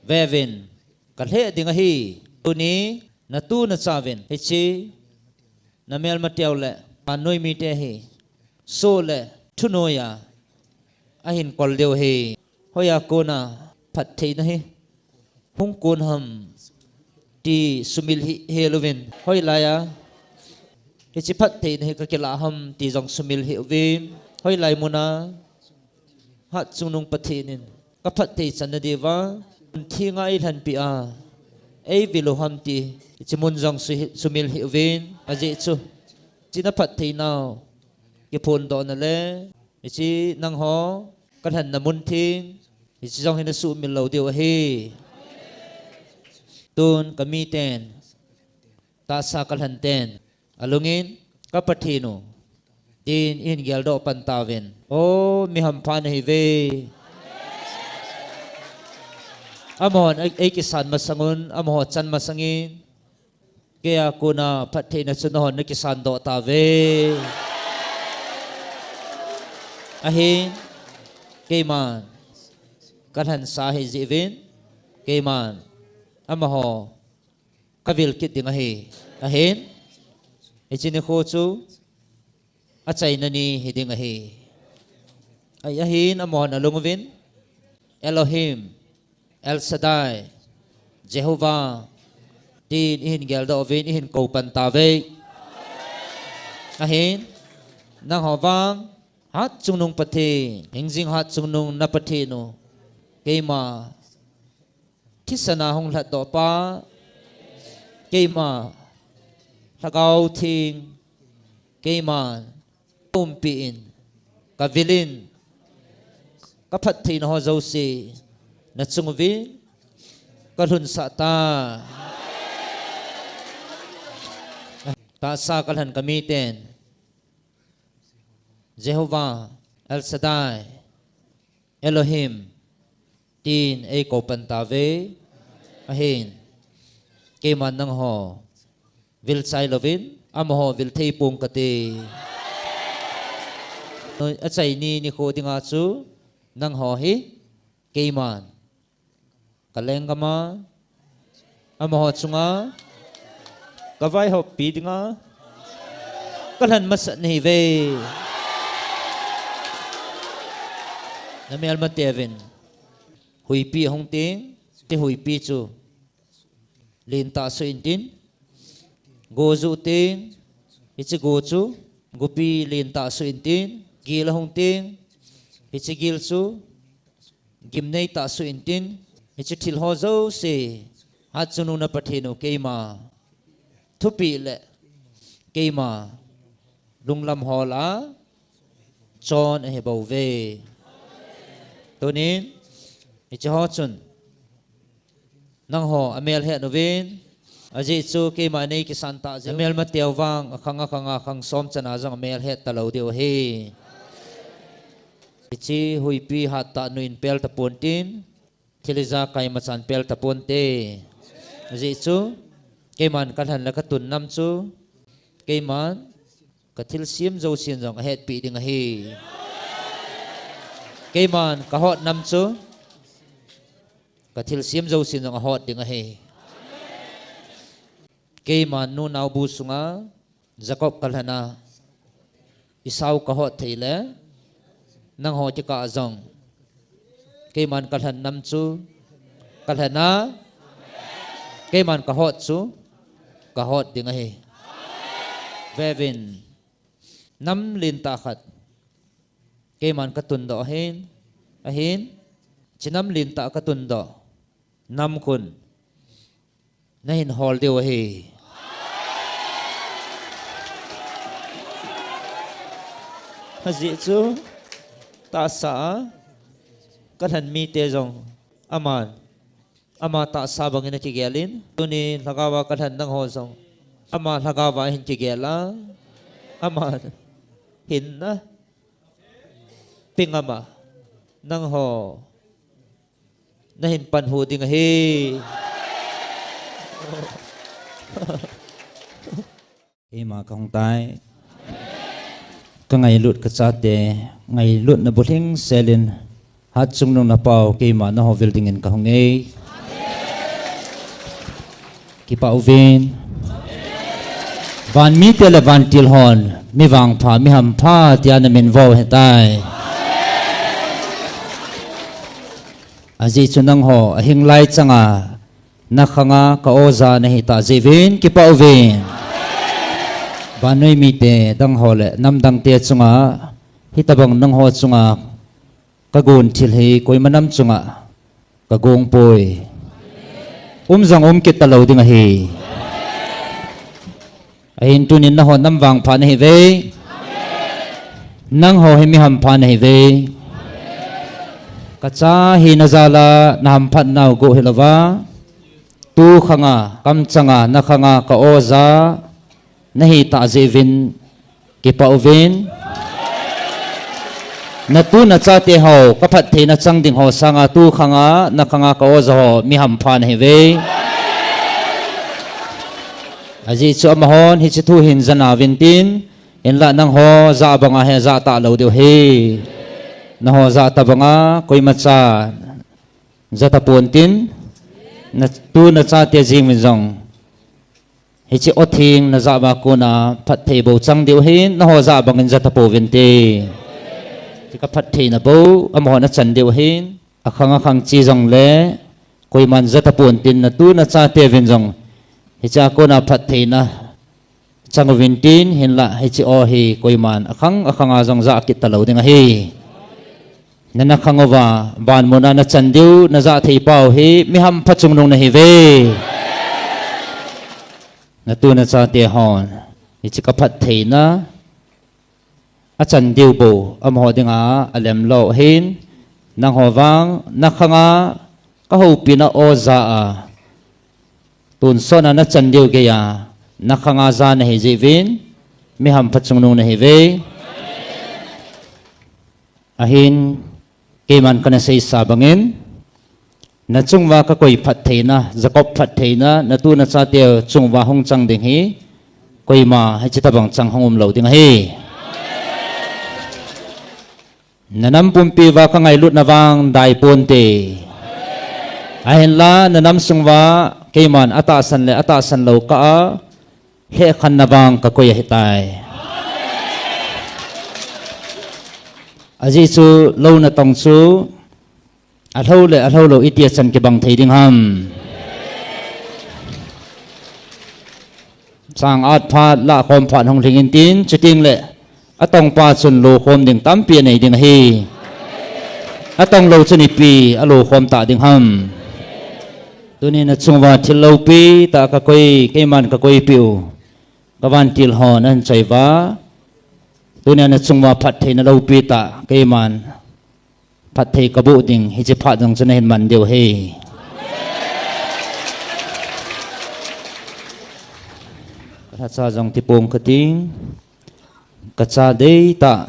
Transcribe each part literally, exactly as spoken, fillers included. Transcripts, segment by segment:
Vevin, kalheh ding ahi. Tuni, natu nachavin, hiche, namelmateu le, anoi mite hi, soh le, thunoiya, ahin kol diu ahi. Hoiya kona, phattheina hi, hung kon ham, ti sumil hih hel uvin, hoilaiya, hiche phattheina hi kakilah ham, ti jong sumil hih uvin, hoilai muna, Hatchungnung Pathen in, kaphatthei channa diuva, mun thenga eilhenpia, eivil u ham ti, hiche mun jong su-, sumil hih uvin, ajeh chu, hiche naphattheinau, kiphondohna le, hiche nangho, kalhenna mun theng, hiche jong hi nasuhmil lou diu ahi. Tun kamiten, tahsa kalhenten, alungin, ka Pathen u, tin ihin geldoh pan tauvin. O, mi hampha nahiuve. Amahon ei, eikisan masang un, amaho chan masangin, keija kona phattheina chu nahon nakisandoh tauve. Ahin, keiman, kalhensa ahijeh uvin, keiman, amaho, kavil kit ding ahi. Ahin, hiche nikho chu, achaina ni hiding ahi. Ahi, ahin amahon alung uvin, Elohim, El Shaddai, Jehovah, tin ihin geldoh uvin, ihin kou pan tauve. Ahin, nangho vang, Hatchungnung Pathen, hingjing hatchungnung na Pathen u, keima, thisana hung lhatdohpa, keima, Lhagao Theng, keiman, umpi in, kavil in, kaphattheina ho jouse, nachung uvin, kalhunsah tai. Tahsa kalhen kamiten, Jehovah, El Shaddai, Elohim, tin eikou pan tauve, ahin, keiman nangho, vil chai louvin, amaho vil thei ponge kati. Achaini nikho dinga chu, nangho hi, keiman, kalenggam a, amaho chunga, kavaihoppi dinga, kalhen masat nahiuve. Namelmateuvin, huipi ahung teng, hiche huipi chu, lentah suh intin, go juh teng, hiche go chu, gopi lentah suh intin, gil ahung teng, hiche gil chu, gimnei tah suh intin, hiche thil ho jouse, hatchungnung na Pathen u keima, thupeh le, keima, lunglam hol a, chon ahibouve. Tunin, hiche ho chun, nangho amelhet uvin, ajeh chu keima neikisan tah jeh, amelmateu vang, akhang akhanga khang som chana jong amelhet talou diu ahi. Hiche huipi hattah nu in pel tapontin, thil ijakai machan pel taponte. Ajeh chu, keiman kalhen le katun nam chu, keiman, kathilsem jousen jong ahetpeh ding ahi. Keiman kahot nam chu, kathilsem jousen jong ahot ding ahi. Keiman nunaobu sunga, Jacob kalhen a, Esau kahot thei le, nangho kikah a jong, keiman kalhen nam chu, kalhen a, keiman kahot chu, kahot ding ahi. Veuvin, nam lentah khat, keiman katundoh ahin, ahin, hiche nam lentah katundoh, nam khun, nahin hol diu ahi. Ajeh chu, tahsa a, kalhen mite jong, aman, ama tahsa bangin akigelin, tuni lhagao a kalhen nangho jong, ama lhagao a hin kigel a, aman, hinna, pengama, nangho, nahin panhu ding ahi. Keima kahung tai. Kangailut kachate, ngailutna bulhing selin, hatchungnung na Pau, keima naho vil dingin kahung e. Kipah uvin. Van mite le vantil hon, mi vangpha, mi hampha, tia na min vo hitai. Ajeh chu nangho, ahing lai changa, na khanga ka oja na hita jeh uvin, kipah uvin. Vannoi mite, dangho le, namdangte chunga, hitabang nangho chunga, ka gon thil hi koima nam chunga ka gong poi. Um jong um kit talou ding ahi. Ahin tunin nangho nam vangpha nahiuve. Nangho hi mi hampha nahiuve. Ka cha hina jal a na hamphat nau gu hilouva. Tu khanga, kamchanga, na khanga ka oja na hita jeh uvin kipah uvin. Na tu na chate ho, ka phattheina chang ding ho sanga tu khanga, na khanga ka oja ho, mi hampha nahiuve. Ajeh chu amahon, hiche thu hin ja nauvin tin, hinlah nangho, ja banga hi ja talou diu ahi. Nangho ja tabanga, koima cha, ja tapon tin, na tu na chate jeng uvin jong. Hiche o theng na ja uva kona phatthei bou chang diu ahin, nangho ja bangin ja tapouvin te. Hiche ka phattheina bou, amahon achan diu ahin, akhang akhang chi jongle, koiman ja tapon tin na tu na chate uvin jong. Hichea kona phattheina chang uvin tin, hinlah hiche o hi koiman akhang akhanga jong ja kit talou ding ahi. Nana khang uva, van muna na chan diu, na ja thei pau hi, mi hampha chungnung nahiuve. Na tu na chate hon, hiche ka phattheina, achan diu bou, amaho dinga, alem lou ahin, nangho vang, na khanga, ka houpina oja a, tonsot na na chan diu geiya, na khanga ja nahi jeh uvin, mi hampha chungnung nahiuve. Ahin, keiman kana seisa bangin, na chunguva ka koi phattheina, Jacob phattheina, na tu na chate chunguva hung chang ding hi, koima hiche tabang chang hung umlou ding ahi. Na nam pumpi uva ka ngailutna vang dai ponte. Ahinla, na nam sunguva, keiman atahsan le atahsan lou kah a, hehkhenna vang ka koi ahitai. Ajeh chu, lou natong chu, alhou le alhou lou iti a chan kibang thei ding ham. Sang at phat, lah khom phat hung lhing in tin, chuteng le, atongpa chun lo khom ding tampi anei ding ahi. Atong lou chun ipi, alo khom ta ding ham. Tuni na chunguva thil loupi tah ka koi, keiman ka koipiu. Ka vantil hon ahin choi uva. Tuni na chunguva phattheina loupi tah, keiman phatthei ka boh ding, hiche phat jong chu nahin man diu ahi. Ka lhacha jong tipong kating, ka cha deitah.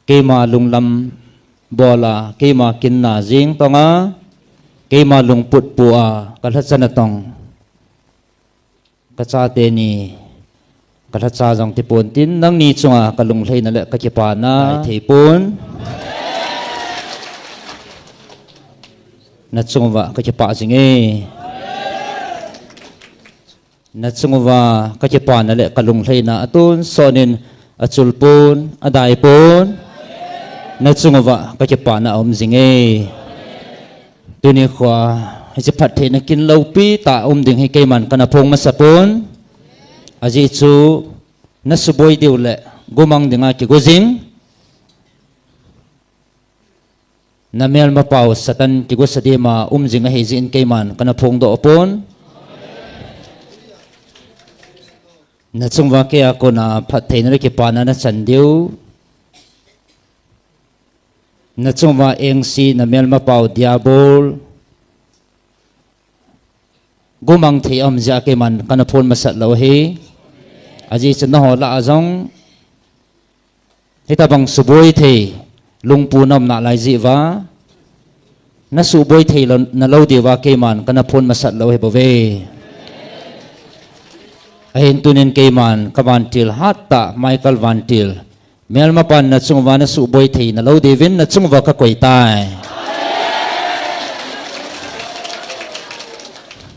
Keima lunglam bol a, keima kinna jing tonga, keima lungput pu a, ka lhacha natong. Ka chate ni, ka lhacha jong tipon tin, nangni chunga ka lunglhaina le ka kipana, dai thei pon. Na chunguva ka kipah jinge. Na chunguva ka kipana le ka lunglhaina atonsot in achul pon, adai pon. Na chunguva ka kipana aum jinge. Tuni khoa, hiche phattheina kin loupi tah um ding hi keiman kana phong masa pon. Ajeh chu, na suboi diu le, gomang dinga kigo jing. Na melmapau Satan kigosa dima um jing ahi jeh in keiman kana phongdoh pon. Na chunguva keia kona phattheina le kipana na chan diu. Na chunguva engse na melmapau Diabol. Gomang thei aum jeh a keiman kana phong masat lou ahi. Ajeh chu nangho lah a jong. Hitabang suboi thei, lungput na um nalai jeh uva. Na suboi thei lou, nalou diuva keiman kana phong masat lou ahi bouve. Ahin tunin keiman ka vantil hattah, Michael vantil. Melmapan na chunguva na suboi thei nalou diuvin na chunguva ka koi tai.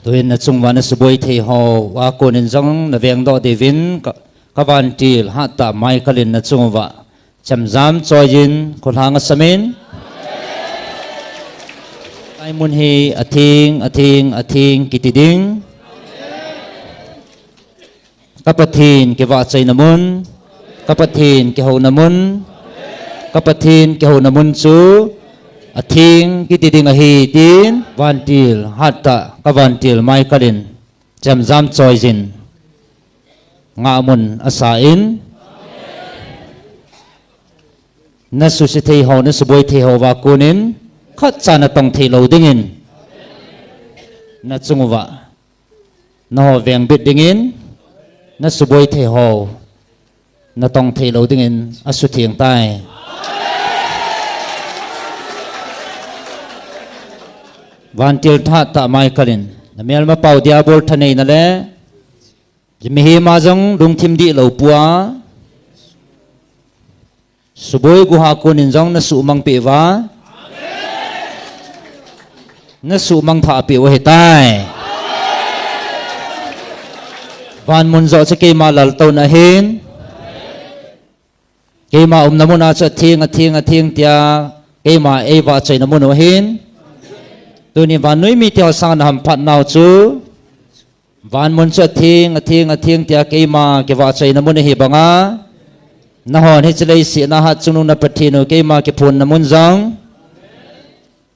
Tuin nachung uva nasuboi thei hou a konin jong naveng doh diuvin ka, kavantil hattah Michael in nachung uva chemjam choiyin khulhang asamin. Hiche mun hi atheng, atheng, atheng kiti ding. Ka Pathen kivahchoina mun, ka Pathen kihouna mun, ka Pathen kihouna mun chu atheng kiti ding ahi tin, vantil hattah kavantil Michael in chemjam choiyin ngahmun asan, nasuse thei hou, nasuboi thei hou a konin khatcha natong thei lou dingin, nachung uva naho vengbit dingin, nasuboi thei hou natong thei lou dingin asutheng tai. Vantil hattah Michael in namelmapau Diabol thaneina le mihem a jong lungthim dihlou pua, suboi guh a konin jong nasuhmang peh uva, nasuhmang thah peh u ahitai. Van mun joh chu keima laltouna ahin, keima umna mun a chu atheng, atheng, atheng tia keima eivahchoina mun u ahin, tuni vannoi mite ho sanga nahamphat nau chu van mun chu atheng, atheng, atheng tia keima kivahchoina mun ahi banga, nahon hiche leiset a hatchungnung na Pathen u keima kiphonna mun jong,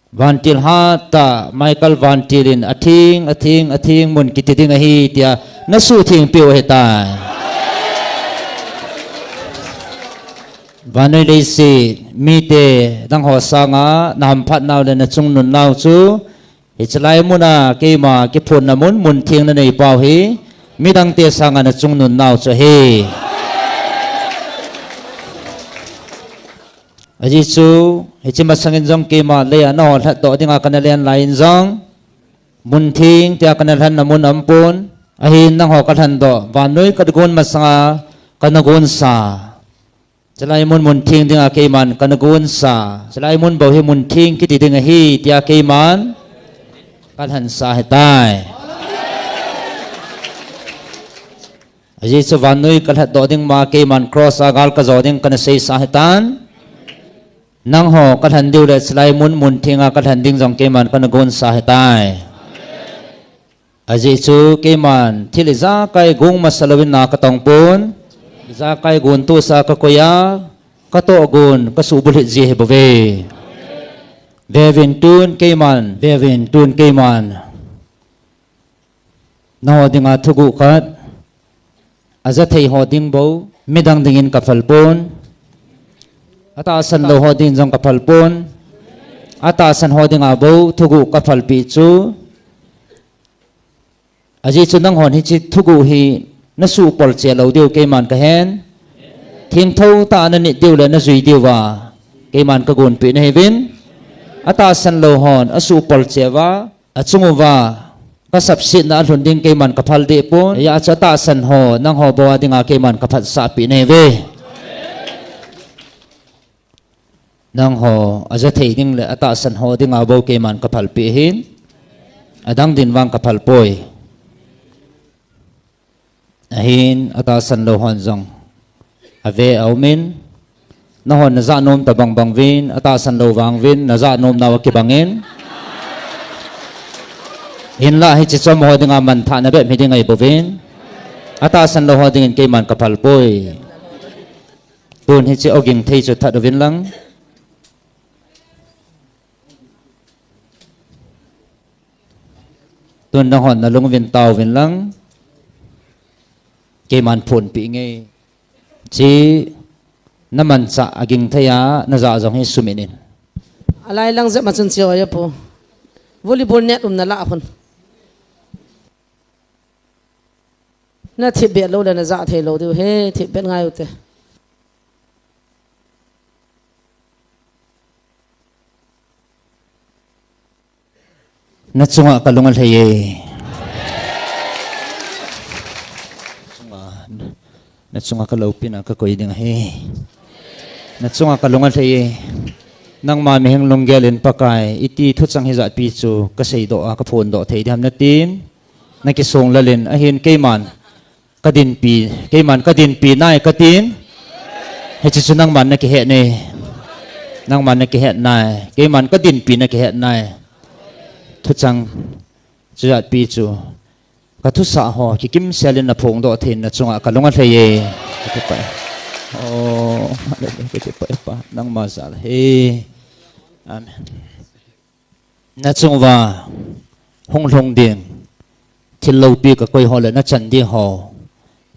vantil hattah Michael vantil in atheng, atheng, atheng mun kiti ding ahi tia nasuhtheng peh u ahitai. Vannoi leiset mite dang ho sanga nahamphat nau le nachungnun nau chu hiche lai mun a keima kiphonna mun, mun theng nanei pau hi midangte sanga nachungnun nau chu ahi. Ajeh chu hiche masangin jong keima lei a naho lhatdoh dinga kana len lai in jong, mun theng tia kana lhanna mun aumpon, ahin nangho kalhandoh, vannoi kagon masanga kana gonsa, hiche lai mun mun theng dinga keiman kana gonsa, hiche lai mun bou hi mun theng kiti ding ahi tia keiman kalhansa ahitai. Ajeh chu vannoi kalhatdoh ding ma keiman cross a gal kajo ding kana seisa ahitan. Nangho kalhan diu le hiche lai mun mun thenga kalhan ding jong keiman kana gonsa ahitai. Ajeh chu keiman thil ijakai gong masa louvin na katong pon, ijakai gon tohsa kakoi a, katoh gon kasuhbulhit ji ahibouve. Veuvin tun keiman, veuvin tun keiman nangho dinga thuguh khat, ajathei ho ding bou midang dingin kaphal pon, atahsan lou ho dingin jong kaphal pon, atahsan ho dinga bou thuguh kaphalpeh chu, ajeh chu nanghon hiche thuguh hi nasuhpolcheh lou diu keiman kahen, thengthou tah a nanit diu le najui diuva keiman kagonpeh nahiuvin, atahsan lou hon asuhpolcheh uva, achung uva kasapsetna alhun ding keiman kaphal dehpon, ajeh chu atahsan ho nangho bou a dinga keiman kaphatsahpeh nahiuve. Nangho ajathei ding le atahsan ho dinga bou keiman kaphalpeh ahin, adang din vang kaphalpoi. Ahin atahsan lou hon jong ave aumin, nanghon najah nom tobang bang uvin, atahsan lou vang uvin najah nomnau akibangin, hinlah hiche chu amaho dinga manthahna bep hiding ahibouvin, atahsan lou ho dingin keiman kaphalpoi. Tun hiche oging thei chu that uvin lang. Tun nanghon nalung uvin taovin lang. Keiman phonpeh inge. Hiche namanchah aging thei a najah jong hi sumit in. Alai lang jep ma chun che oi apu. Volleyball net um nalah khun. Nathipbeh lou le najah thei lou diu ahi, thipbeh ngai ute. Nachunga kalung alhai e. Nachunga, nachunga kaloupina kakoi ding ahi. Nachunga kalung alhai e. Nangma mihem lunggel in Pakai, iti thuchang hijat pi chu kaseidoh a kaphondoh thei diham natin. nakisong lalin, ahin keiman kadinpi, keiman kadinpi nai katin. Hiche chu nangman nakihet ne. Nangman nakihet nai. Keiman kadinpi nakihet nai. Thuchang chujatpi chu kathusah ho kikimselin naphongdoh thei nachunga kalung alhai e. Kakipah e. Oh, kakipah e Pa. Nangma jal e. Amen. Nachunguva hung lhung ding thil loupi kakoi ho le nachan ding ho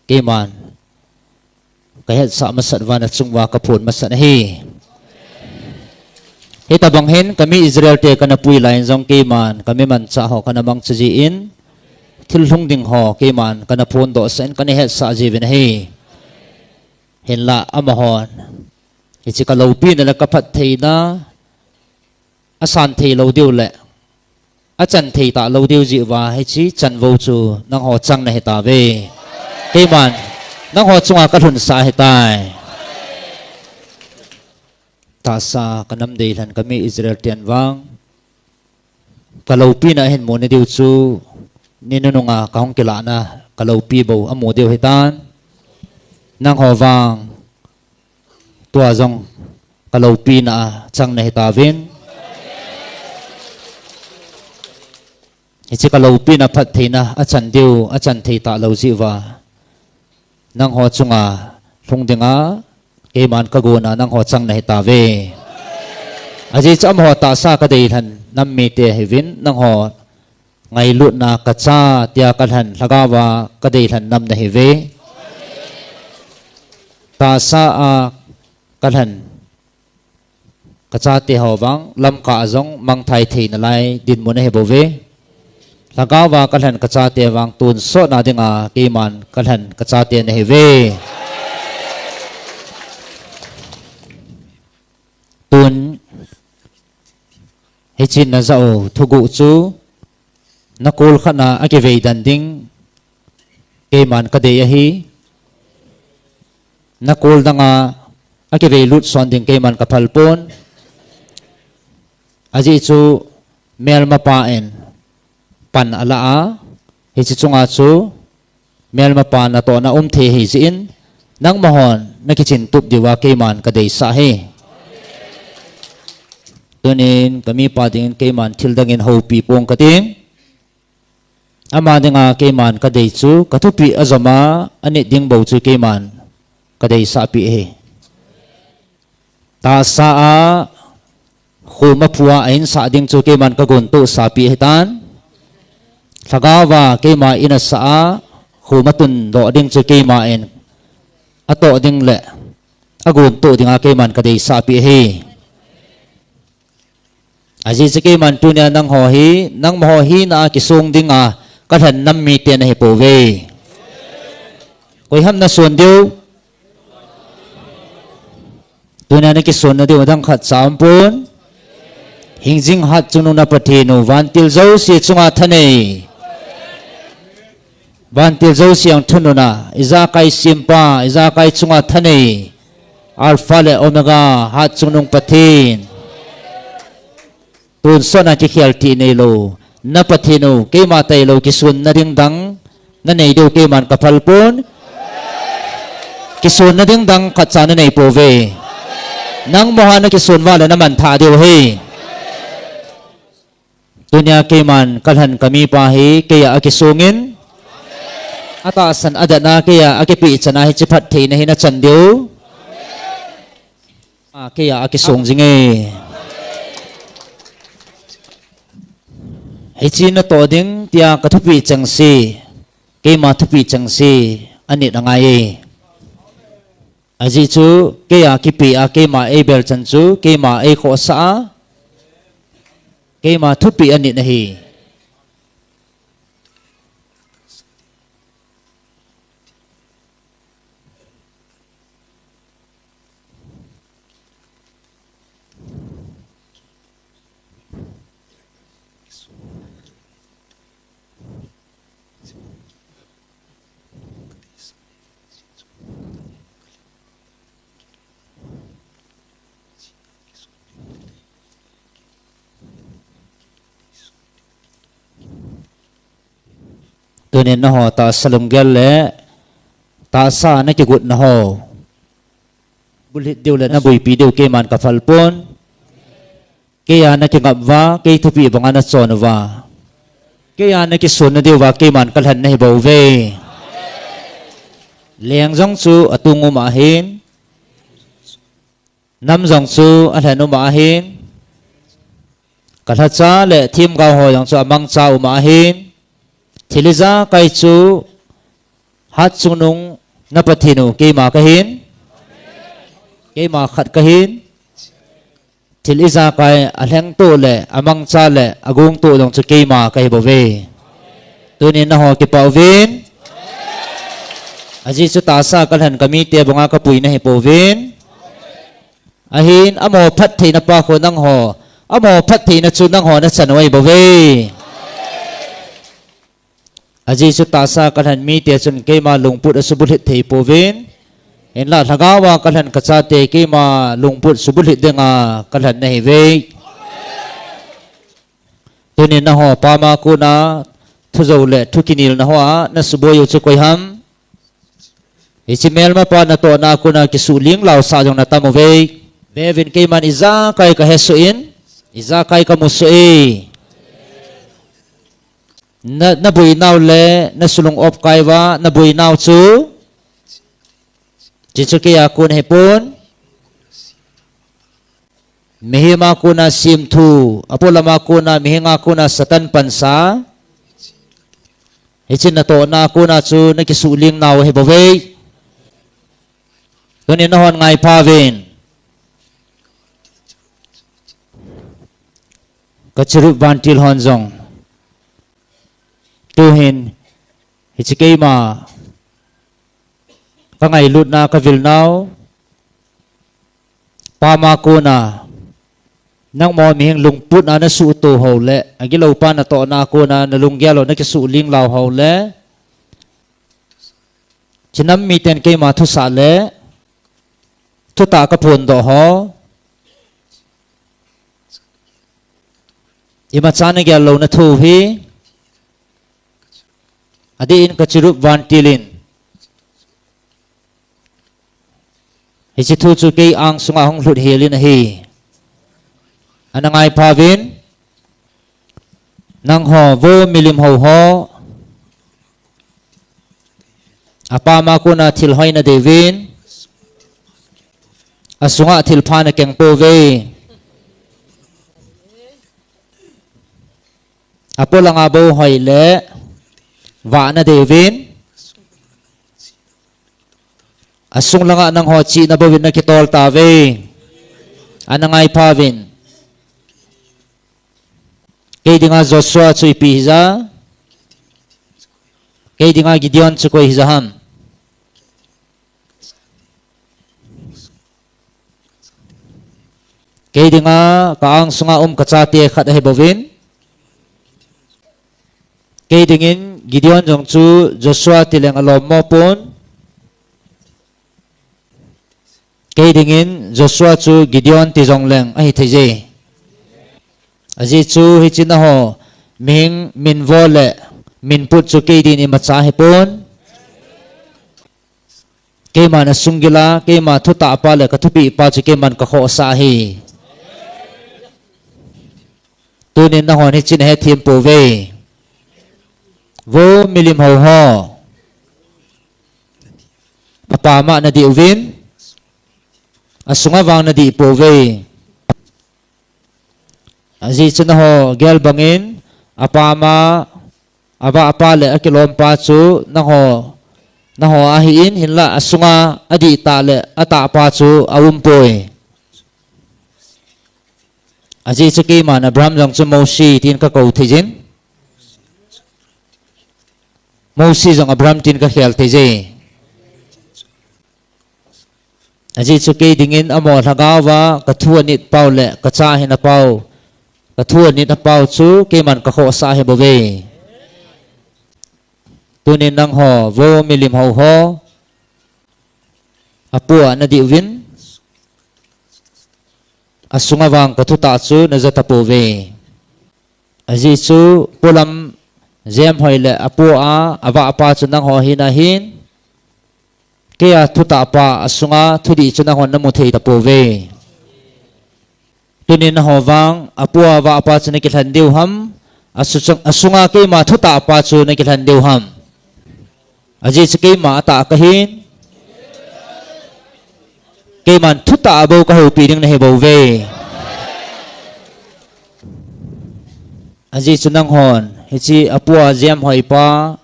keiman kahetsah masat uva nachunguva kaphon masat ahi. Hitobang hin kami Israel te kana pui laiyin jong keiman kami manchah ho kana mangcha jin thil lhung ding ho keiman kana phondoh sah in kana hetsah jiuvin ahi. Hinlah amahon hiche kaloupina le kaphattheina asan thei lou diu le achan thei talou diu jeh uva hiche chanvou chu nangho chang nahitauve. Keiman nangho chunga kalhunsah ahitai. Tahsa kanam deilhen kami Israel ten vang kaloupina ahin mu nadiu chu ni nununga kahung kilahna kaloupi bou amu diu ahitan. Nangho vang tua jong kaloupina a chang nahitauvin. Hiche kaloupina phattheina achan diu achan thei talou jeh uva nangho chunga lhung dinga keiman kagona nangho chang nahitauve. Ajeh chu amaho tahsa kadeilhen nam mite ahiuvin nangho ngailutna kacha tia kalhen lhagaova kadeilhen nam nahiuve. Tahsa a kalhen kachate ho vang lamkah a jong mangthai thei nalai dinmun ahibouve. Lhagaova kalhen kachate vang tonsotna dinga keiman kalhen kachate nahiuve. Tun hiche najah u thuguh chu nakol khatna akivei den ding keiman kadei ahi. Nakol danga akivei lut son ding keiman kaphal pon. Ajeh chu melmapa in pan alah a, hiche chunga chu melmapa natohna um thei ahi jeh in, nangmahon nakichin tup diuva keiman kadeisah ahi. Tunin kamipa dingin keiman thil dangin houpi pong kating. Ama dinga keiman kadei chu kathupeh ajoma anit ding bou chu keiman kadeisahpeh ahi. Tahsa a khoma phua a insah ding chu keiman kagontohsahpeh ahitan. Lhagaova keima in asah a khoma tundoh ding chu keima in atoh ding le agontoh dinga keiman kadeisahpeh ahi. Ajeh chu keiman tunia nangho hi, nangmaho hina a kisong dinga kalhen nam mite nahipouve. Koiham nason diu? Tunia nakisonna diu adang khatcha aumpon. Hingjing hatchungnung na Pathen u, vantil jouse chunga thanei. Vantil jouse a thununna, ijakai sempa, ijakai chunga thanei, Alpha le Omega, hatchungnung Pathen. Tonsotna kikhel thei neilou, na Pathen u, keima tailou kisonna ding dang nanei diu keiman kaphal pon. Kisonna ding dang khatcha nanei pouve. Nangmaho nakison uva le namanthah diu ahi. Tunia keiman kalhen kamipa hi keiya akisongin, atahsan adatna keiya akipeh chana hiche phattheina hi nachan diu. A, keiya akisong jinge. Hiche natoh ding tia kathupeh chengse, keima thupeh chengse anit angaiye. Ajeh chu keiya kipeh a keima eibelchan chu keima eikhohsah a, keima thupeh anit ahi. Tunin nangho tahsa lunggel le tahsa nakigotna ho bulhit diu le naboipi diu keiman kaphal pon. Keiya nakingap uva, kei thupi banga nachon uva, keiya nakisonna diuva keiman kalhen nahi bouve. Leng jong chu atung um ahin, nam jong chu alhen um ahin, kalhacha le themgao ho jong chu amangcha um ahin, thil ijakai chu hatchungnung na Pathen u keima kahin, keima khat kahin, thil ijakai alhengtoh le amangcha le agongtoh jong chu keima kahi bouve. Tunin nangho kipah uvin. Ajeh chu tahsa kalhen kamite banga kapui nahi pouvin. Ahin, amaho phattheina pa khu nangho, amaho phattheina chu nangho nachan u ahi bouve. Ajeh chu tahsa kalhen mite chun keima lungput asubulhit thei pouvin. Hinla lhagaova kalhen kachate keima lungput subulhit dinga kalhen nahiuve. Tunin nangho pama kona thujou le thukinelna hoa nasuboi u chu koi ham? Hiche melmapa natohna kona kisuh linglausah jong natam uve. Veuvin, keiman ijakai kahesoh in, ijakai kamusoh e. Na, naboinau le nasulung opkai uva naboinau chu, hiche chu keiya kon ahipon. Mihem a kona semthu, apolam a kona, mihem a kona Satan pansa, hiche natohna kona chu nakisuh lingnau ahi bouve. Tunin nanghon ngaipha uvin. Kacherub vantil hon jong tuhin hiche keima kangailutna kavilnau pama kona, nangma mihem lungputna nasuhto ho le, agiloupa natohna kona nalunggel u nakisuh linglau ho le, hiche nam miten keima thusah le thutah kaphondoh ho, imacha nagel louna thu hi, adeh in kacherub vantil in hiche thu chu kei angsunga hung lhut helin ahi. Ana ngaipha uvin. Nangho vo milim hou ho, apama kona thil hoi nadei uvin, asunga thilpha nakeng pouve. Apolanga bou hoi le vah nadei uvin, asung langa nangho chihna bouvin nakitol tauve. Ana ngaipha uvin. Kei dinga Joshua chu ipi hija? Kei dinga Gideon chu koi hija ham? Kei dinga ka angsunga um kachate khat ahi bouvin, kei dingin Gideon jong chu Joshua tileng alom mo pon. Kei dingin Joshua chu Gideon ti jongleng ahi thei je. Ajeh chu hiche nangho mihing minvo le minput chu kei din imacha ahipon. Keima nasunggila, keima thutahpa le kathupehpa chu keiman kakhohsah ahi. Tunin nanghon hiche nahethem pouve. Vo milim hou ho, apama nadih uvin, asunga vang nadih pouve. Ajeh chu nangho gel bangin, apama, avahpa le akilompa chu nangho, nangho ahin, hinla asunga adihtah le atahpa chu aumpoi. Ajeh chu keiman Abraham jong chu Mosi tin kakou theijin, Mosi jong Abraham tin kakhel theije. Ajeh chu kei dingin amaho lhagaova kathu anit pau le kacha ahina pau, kathu anitna pau chu keiman kakhohsah ahibouve. Tunin nangho vo milim hou ho, apua nadih uvin, asunga vang kathutah chu najatapouve. Ajeh chu polam Jemhoi le apu a, avahpa chu nangho hina ahin. Keia thutah pa, asunga thudih chu nanghon namu thei tapouve. Tunin nangho vang, apu a avahpa chu nakilhen diu ham, asu-, asunga keima thutah pa chu nakilhen diu ham. Ajeh chu keima atah kahin. Keiman thutah bou kahoupi ding nahi bouve. Ajeh chu nanghon, hiche apu a Jemhoi pa,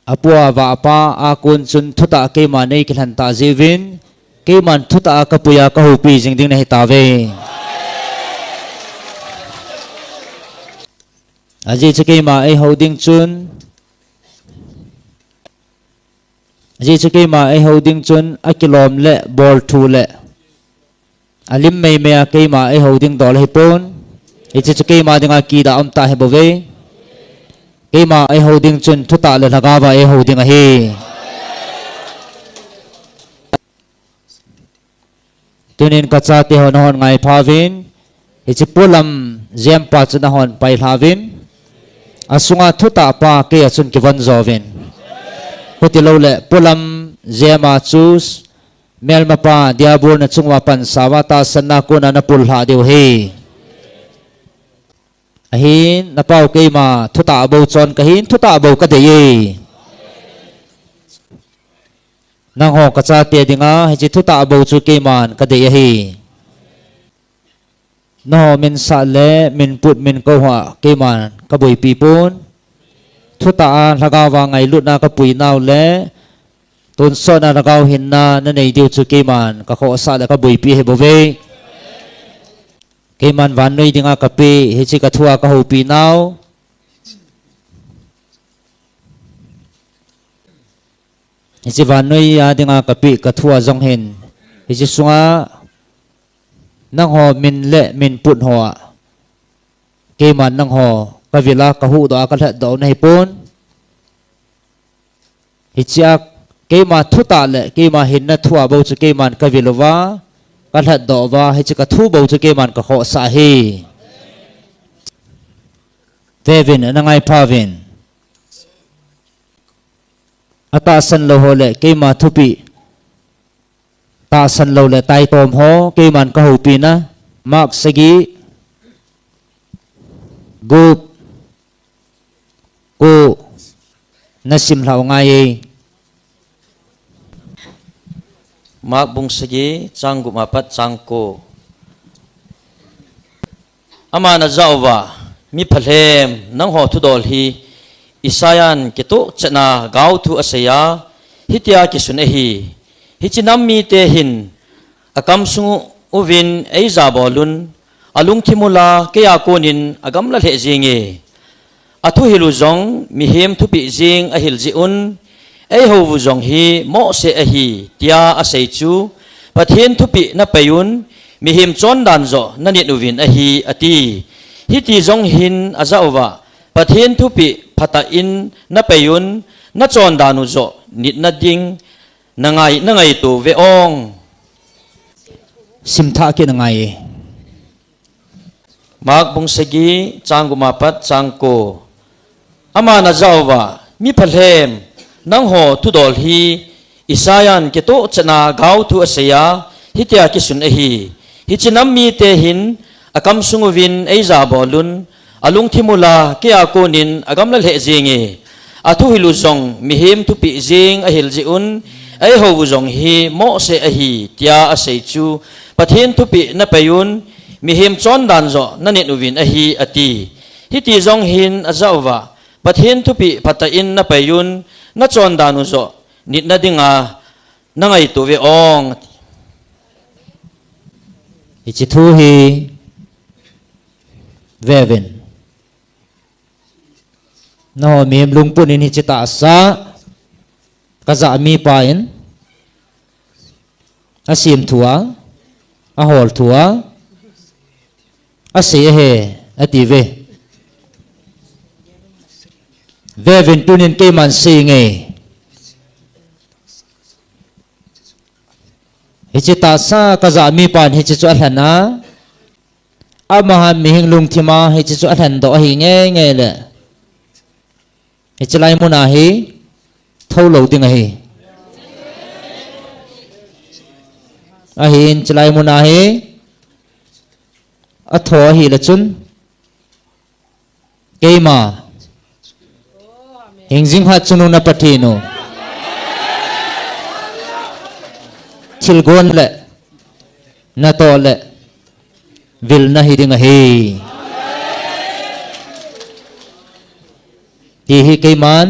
apu a avahpa a kon chun thutah keima neikilhen tah jeh uvin, keiman thutah a kapui a kahoupi jing ding nahi tauve. Ajeh chu keima eihou ding chun, ajeh chu keima eihou ding chun, akilom le bolthu le alim meimei a keima eihou ding dol ahipon. Hiche chu keima dinga kidah umtah ahi bouve. Keima eihou ding chun thutah le lhagao va eihou ding ahi. Tunin kachate ho nahon ngaipha uvin. Hiche polam jempa chu nahon pailha uvin. Asunga thutah pa keia chun kivon jo uvin. Khutilou le polam jema chu melmapa Diabol nachung uva pansa uva tahsanna kona napullhah diu ahi. Ahin, napau keima thutah bou chon kahin, thutah bou kadei e. Nangho kachate dinga, hiche thutah bou chu keiman kadei ahi. Nangho minsah le minput minkou hoa keiman kaboipi pon. Thutah a lhagao va ngailutna kapui nau le, tonsot a lhagao hinna nanei diu chu keiman kakhohsah le kaboipi ahi bouve. Keiman vannoi dinga kapeh, hiche kathua kahoupi nau. Hiche vannoi a dinga kapeh kathua jong hin, hiche sunga nangho min le minput hoa keiman nangho kavil a kahuhdoh a kalhatdoh u nahipon. Hichea keima thutah le keima hinna thua bou chu keiman kavil uva, kalhatdoh uva, hiche kathu bou chu keiman kakhohsah ahi. Veuvin, ana ngaipha uvin. Atahsan lou ho le keima thupeh tahsan lou le taitom ho keiman kahoupina. Mark sagi, gup, ko, nasimlhah u ngai e. Mark bung sagi, chang gup apat chang ko. Aman ajah uva, mi phalhem, nangho thudol hi Isaiah in kitoh chetna gaothu aseiya, hitia kisun ahi, hiche nam mite hin akamsung uvin eija bolun, alungthim ula, keia konin agamla lheh jenge. Athuhil u jong mihem thupeh jeng ahil jeh un, eihou u jong hi mohseh ahi, tia asei chu, Pathen thupeh napeiyun, mihem chondan joh nanit uvin ahi, ati. Hiti jong hin ajah uva, Pathen thupeh phatah in napeiyun, nachondan u joh nitna ding nangai, nangaito uve ong. Simthah kit nangai e. Mark bung sagi, chang gup apat chang ko. Aman ajah uva, mi phalhem, nangho thudol hi Isaiah in kitoh chetna gaothu aseiya, hitia kisun ahi, hiche nam mite hin akamsung uvin eija bolun, alungthim ula, keia konin agamla lheh jenge. Athuhil u jong mihem thupeh jeng ahil jeh un, eihou u jong hi mohseh ahi, tia asei chu, Pathen thupeh napeiyun, mihem chondan joh nanit uvin ahi, ati. Hiti jong hin ajah uva, Pathen thupeh phatah in napeiyun, nachondan u joh nitna dinga nangaito uve ong, ati. Hiche thu hi veuvin. Nangho mihem lungput in hiche tahsa kajah mipa in asemthu a, aholthu a, asei ahi, ati uve. Veuvin, tunin keiman seinge. Hiche tahsa kajah mipan hiche chu alhen a, amahan mihem lungthim a hiche chu alhendoh ahi ngeingei le. Hiche lai mun a hi thou lou ding ahi. Ahin hiche lai mun a hi atho ahile chun, keima hingjing hatchungnung na Pathen u, thilgon le natoh le vilna hi ding ahi, ti hi keiman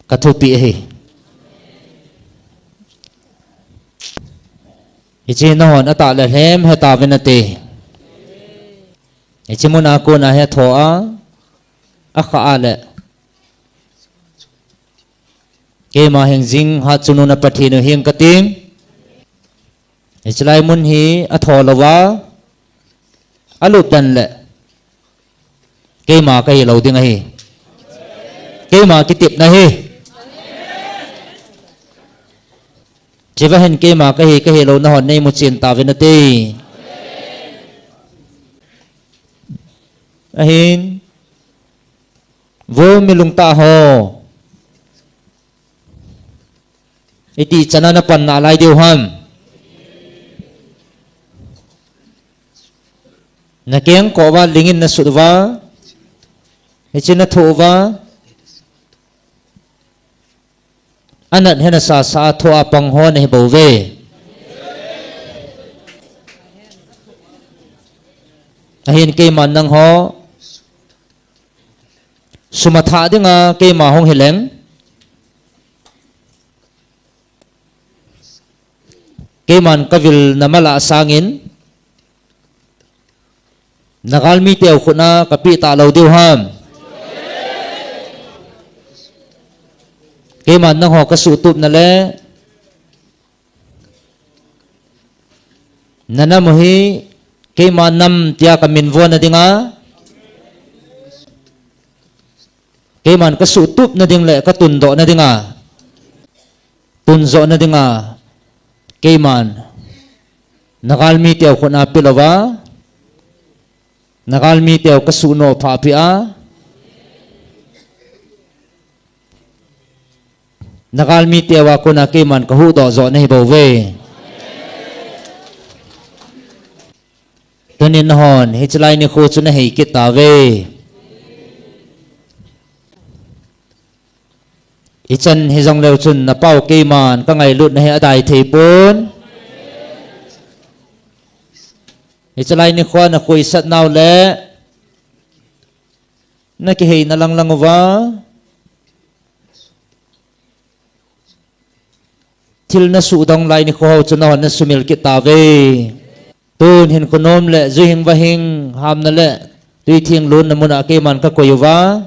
kathupeh ahi. Hiche nahon atah le lhem hetauvin nate. Hiche mun a kona hi atho a, akhah a le, keima hingjing hatchungnung na Pathen u hing kating. Hiche lai mun hi atho louva, alup den le, keima kahi lou ding ahi. Keima kitepna ahi. Hiche va hin keima kahi, kahi lou nahon neimu chen tauvin nate. Ahin, vo mi lungtah ho, iti chan a napan nalai diu ham? Nakeng kouva lingin nasut uva, hiche nathoh uva, anat hena sasa a thoh a pang ho nahi bouve. Ahin keiman nangho sum athah dinga keima hung hileng, keiman kavilna malah sangin, nagalmi teu khut a kapeh talou diu ham? Keiman nangho kasuhtupna le nanam u hi keima nam tia kaminvona dinga, keiman kasuhtupna ding le katundohna dinga, tunjohna dinga, keiman nagalmi teu khut a pelouva, nagalmi teu kasuhnoh phah peh a, nagalmi teu a kona keiman kahuhdoh joh nahi bouve. Tunin nahon hiche lai nikho chu nahei kit tauve. Ichan hijongleu chun napao keiman kangailutna hi adai thei pon. Hiche lai nikho a nakhoisat nau le nakiheina langlang uva, thil nasuhdong lai nikho ho chu nahon nasumil kit tauve. Tun hinkho nom le ju hing vahing, hamna le twi theng lonna mun a keiman kakoi uva,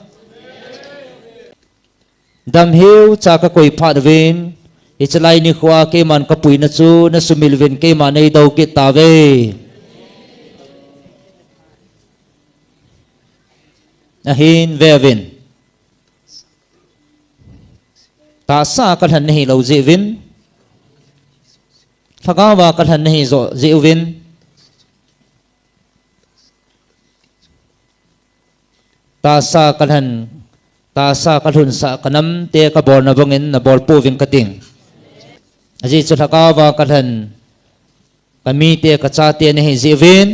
damheucha kakoi phat uvin, hiche lai nikho a keiman kapuina chu nasumil uvin keiman neidou kit tauve. Ahin ve uvin. Tahsa kalhen nahilou jeh uvin, lhagao a kalhen nahi joh jeh uvin, tahsa kalhen, tahsa kalhunsah kanamte kabolna bangin nabol pouving kating. Ajeh chu lhagao a kalhen kamite kachate nahi jeh uvin,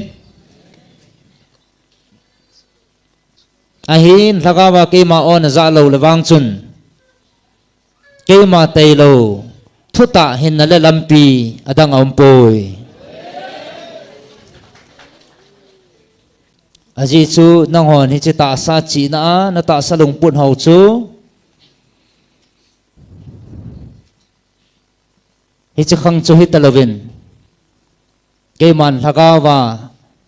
ahin lhagao a keima o najah lou le vang chun, keima tailou thutah hinna le lampi adang aumpoi. Ajeh chu nanghon hiche tahsa chihna a natahsa lungput hou chu hiche khang chu hitalouvin, keiman lhagao a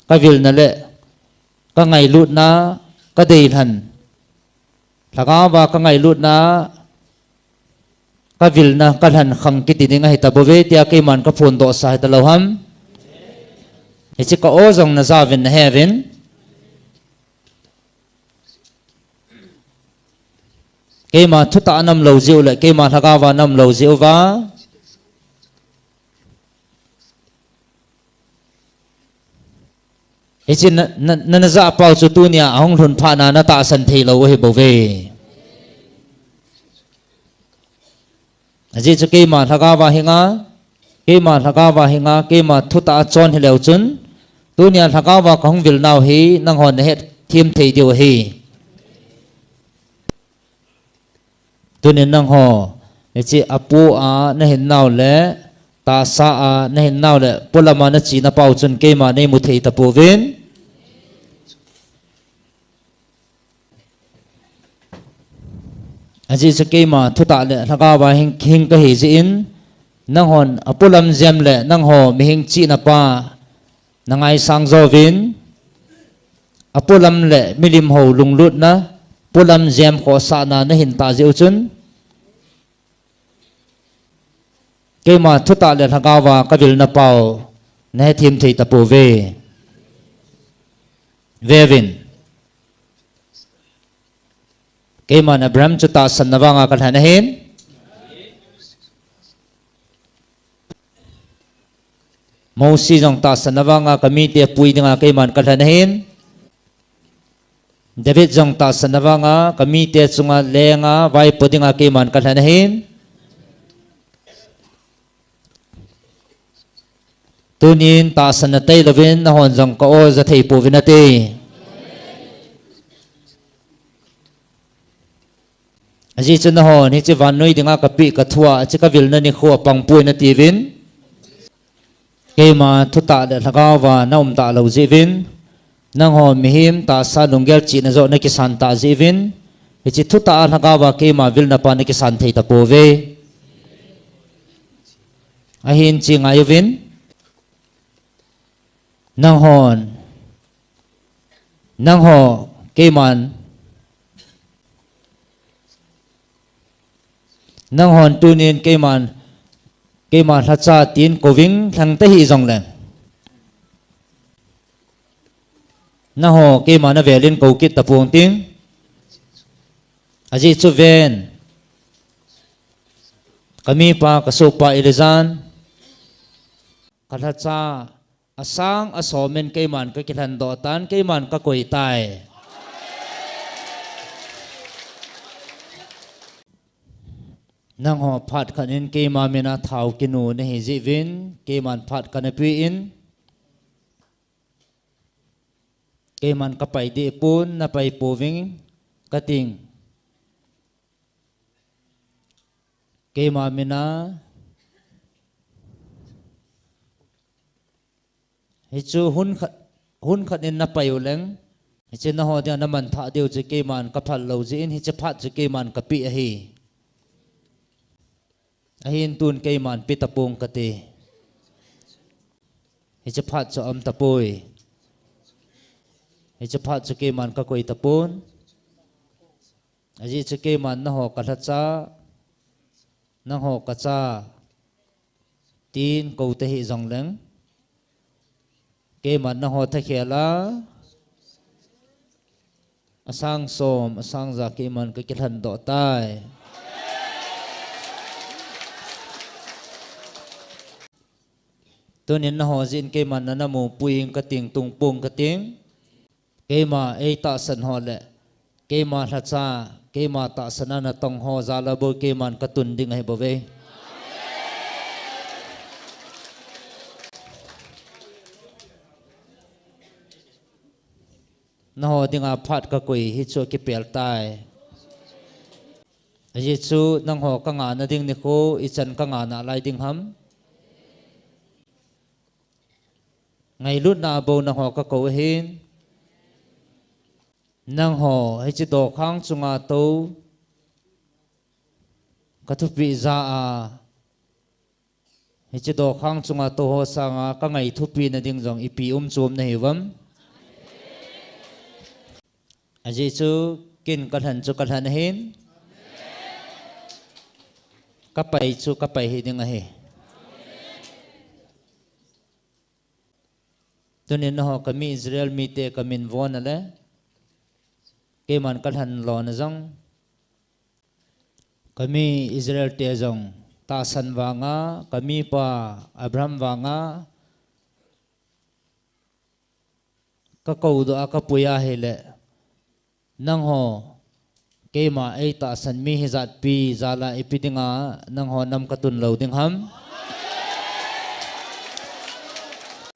kavilna le kangailutna kadeilhen, lhagao a kangailutna kavilna kalhen khang kiti ding ahitabouve tia keiman kaphondohsa hitalou ham? Hiche ka o jong najauvin naheuvin. Keima thutah a naumlou jeh u le keima lhagao a naumlou jeh uva, Hiche na, na, na, najah pau chu tunia ahung lhun phat na natahsan thei lou u ahi bouve. Ajeh chu keima lhagao a hinga, keima lhagao a hinga, keima thutah a chon hileu chun, tunia lhagao a kahung vil nau hi nanghon nahet them thei diu ahi. Tunin nangho, hiche apo a nahin nau le, tahsa a nahin nau le, polam a nache na pau chun keima neimu thei tapouvin. Ajeh chu keima thutah le lhagao a hing, hing kahi jeh in, nanghon apolam jem le nangho mihem chihna pa nangaisang jouvin, apolam le milim ho lunglutna, polam jem khohsahna nahin tah jeh u chun, keima thutah le lhagao a kavilna pau nahethem thei tapouve. Veuvin. Keiman Abraham chu tahsanna vanga kalhen ahin. Mosi jong tahsanna vanga kamite pui dinga keiman kalhen ahin. David jong tahsanna vanga kamite chunga lenga vaipo dinga keiman kalhen ahin. Tunin tahsanna tailouvin nahon jong ka-o ja thei pouvin nate. Ajeh chu nahon hiche vannoi dinga kapeh kathua, hiche kavilna nikho apangpoi natiuvin. Keima thutah le lhagao a naum talou jeh uvin. Nangho mihem tahsa lunggel chihna joh nakisan tah jeh uvin. Hiche thutah a lhagao a keima vilna pa nakisan thei tapouve. Ahin che ngaiuvin. Nanghon. Nangho keiman. Nanghon tunin keiman, keima lhacha tin kouvin lhang tahih jongleng. Nangho keima navelin kou kit tapong ting. Ajeh chu ven. Kamipa, kasohpa Elijah in. Kalhacha asang asomin keiman kakilhandoh tan, keiman kakoi tai. Nangho phat khat in keima mina thao kinu nahi jeh uvin, keiman phat kana pen. Keiman kapai deh pon, napai pouving kating. Keima mina. Hichu hun khat, hun khat in napai uleng. Hiche nangho dinga namanthah diu chu keiman kaphal lou jeh in, hiche phat chu keiman kapeh ahi. Ahin tun keiman pe tapong kate. Hiche phat chu aum tapoi. Hiche phat chu keiman kakoi tapon. Ajeh chu keiman nangho kalhacha, nangho kacha, tin kou tahih jongleng. Keiman nangho thakhel a, asang som, asang ja keiman kakilhandoh tai. Tunin nangho jeh in keiman nana mupui ing kating, tungpong kating. Keima eitahsan ho le keima lhacha, keima tahsan a natong ho jal a bou keiman katun ding ahi bouve. Nangho dinga phat kakoi hichu kipel tai. Ajeh chu nangho kangahna ding nikho, ichan kangah nalai ding ham? Ngailutna a bou nangho kakou ahin. Nangho hiche dokhang chunga tou kathupeh ja a, hiche dokhang chunga tou ho sanga kangai thupeh na ding jong ipi um chom nahiuvem? Ajeh chu ken kalhen chu kalhen ahin. Kapai chu kapai hih ding ahi. Tunin nangho kami Israel mite kamin von a le, keiman kalhen lona jong, kami Israel te jong tahsan vanga, kamipa Abraham vanga, Ka kou doh a ka pui a hile, nangho keima ei tahsan mi hijat pi jal a ipi dinga nangho nam ka tun lou ding ham?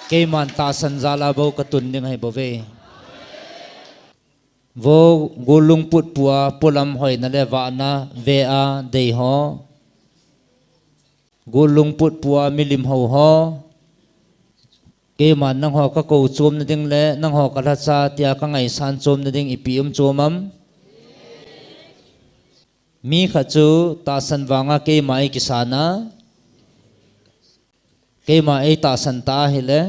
Keiman tahsan jal a bou ka tun ding ahi bou ve. Vo, gul lungput pua polam hoina le vahna ve a dei ho, gul lungput pua milim hou ho, keiman nangho ka kou chom na ding le nangho ka lhacha tia ka ngaisan chom na ding ipi um chom am? Mi khat chu tahsan vanga keima ei kisan a, keima ei tahsan ta ahile,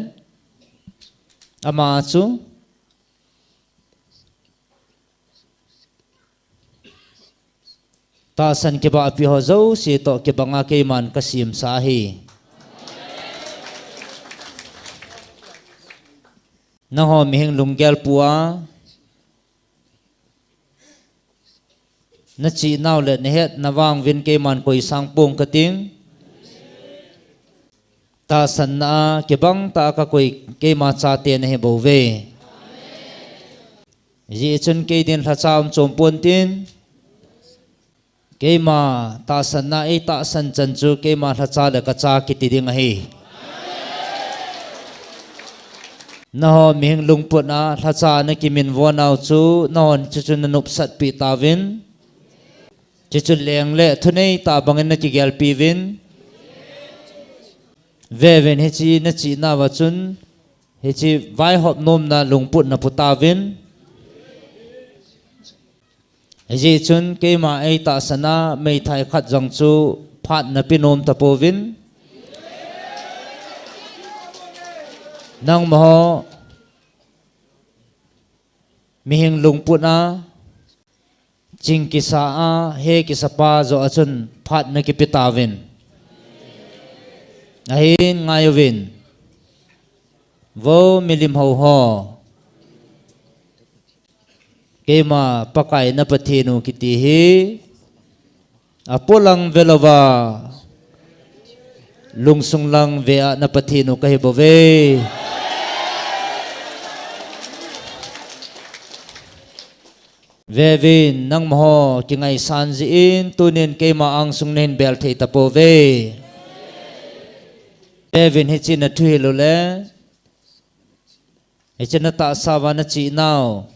ama chu tahsan kibahpi ho jouse toh kibanga keiman ka simsa ahi. Nangho mihing lunggel pua, na chihnau le na hetna vang vin keiman koi sang pong ka ting. Tahsanna a kibang ta ka koi keima chate na hi bou ve. Hijeh chun kei din lhacha um chom pon tin, keima tahsanna ei tahsan chan chu keima lhacha le ka cha kiti ding ahi. Nangho mihing lungput a lhacha na kiminvo nau chu nahon chuchu na nopsat pi tauvin. Chuchu leng le thunei ta bangin na kigelpi vin. Vevin hichi na chihnau a chun, hichi vaihop nomna lungput na pu tauvin. Hijeh chun keima ei tahsan a meithai khat jong chu phat na pe nom tapouvin. Nangma ho mihing lungput a, ching kisa a, he kisa pa joh a chun phat na kipe tauvin. Ahin ngai uvin. Vo milim hou ho. Keima Pakai na Pathen u kiti hi, apo lang ve louva, lungsung lang ve a na Pathen u ka hi bou ve. Vevin, nangma ho kingaisan jeh in tunin keima angsung na hin bel thei tapouve. Vevin, hiche na thuhil u le, hiche na tahsa uva na chihnau,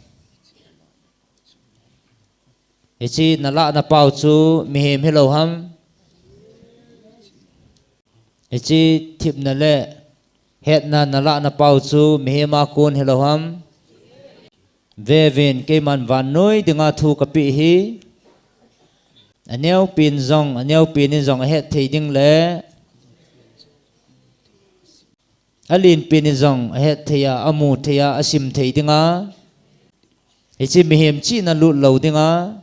hiche na lahna pau chu mihem hilou ham? Hiche themna le hetna na lahna pau chu mihem a kon hilou ham? Vevin, keiman vannoi dinga thu kapeh hi, aneopen jong, aneopen in jong ahet thei ding le, alenpen in jong ahet thei a, amu thei a, asim thei dinga, hiche mihem chihna lut lou dinga,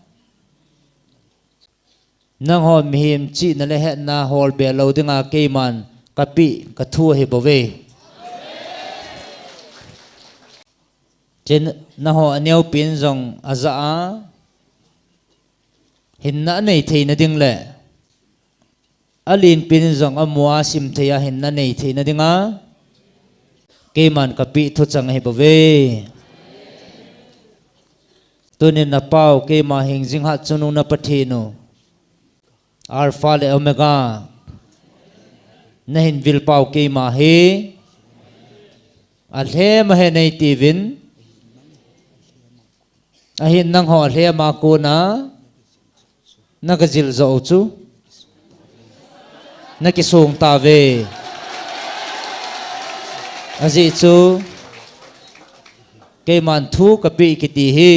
nangho mihem chihna le hetna holbe lou dinga keiman kapeh kathu ahi bouve. Hiche nangho aneopen jong ajah a hinna anei theina ding le, alenpen in jong amu a, asim thei a hinna anei theina dinga keiman kapeh thuchang ahi bouve. Tunin napau keima hingjing hatchungnung na Pathen u, Alpha le Omega, nahin vilpau keima hi, alhem ahi neitiuvin, ahin nangho alhem a kona nagajil joh u chu nakisong tauve. Ajeh chu keiman thu kapeh kiti hi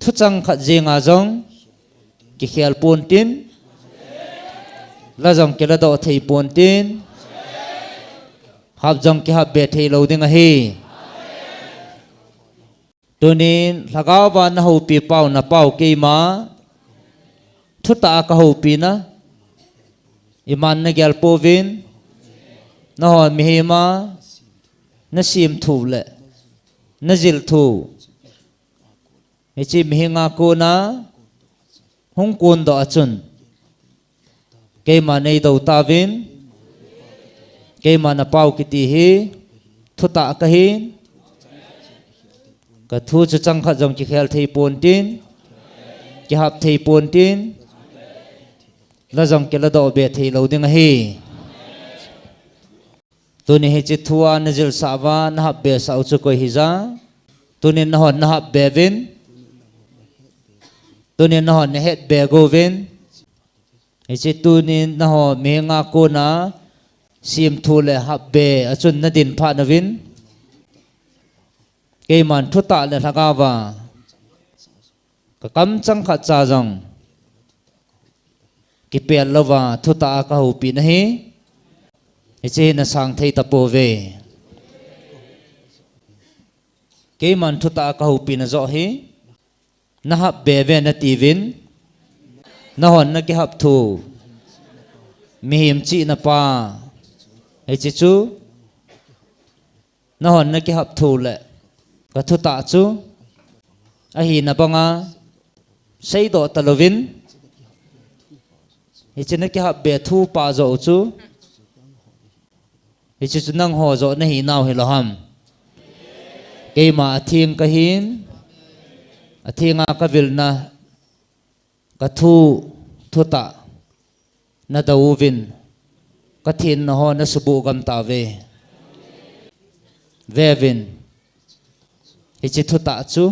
thuchang khat jenga jong kikhel pontin, la jong kiladoh thei pontin, hap jong kihapbe theilou ding ahi. Tunin lhagao va nahoupi pau napau keima thutah a kahoupina, iman nagel pouvin, nahon mihem a nasim thu le najil thu, hiche mihem a kona hung kondoh a chun, keima neidou tauvin, keima napau kiti hi thutah kahin, Ka thu chu changkhat jong kikhel thei pontin, kihap thei pontin, la jong kiladoh be thei lou ding ahi. Tuni hiche thu a najilsah uva, nahap be sah u chu koi hija. Tunin nahon nahap be uvin. Tunin nahon nahet be go uvin. Hiche tunin nahon mihenga kona simthu le hap be a chun nadin phat nauvin. Keiman thutah le lhagao va ka kam changkhat cha jong kipel louva thutah a kahoupi nahi. Hiche hi nasang thei tapouve. Keiman thutah a kahoupi najoh hi. Nahap be uve natiuvin. Nahon nakihap thu. Mihem chihna pa. Hiche chu. Nahon nakihap thu le. Ka thutah chu. Ahina banga. Seidoh talouvin. Hiche nakihap be thu pa joh u chu. Hiche chu nangho joh nahinau hilou ham. Keima atheng kahin, athenga kavilna, ka thu, thutah, nadou uvin, ka thenna ho nasubuh gam tauve. Veuvin, hiche thutah chu,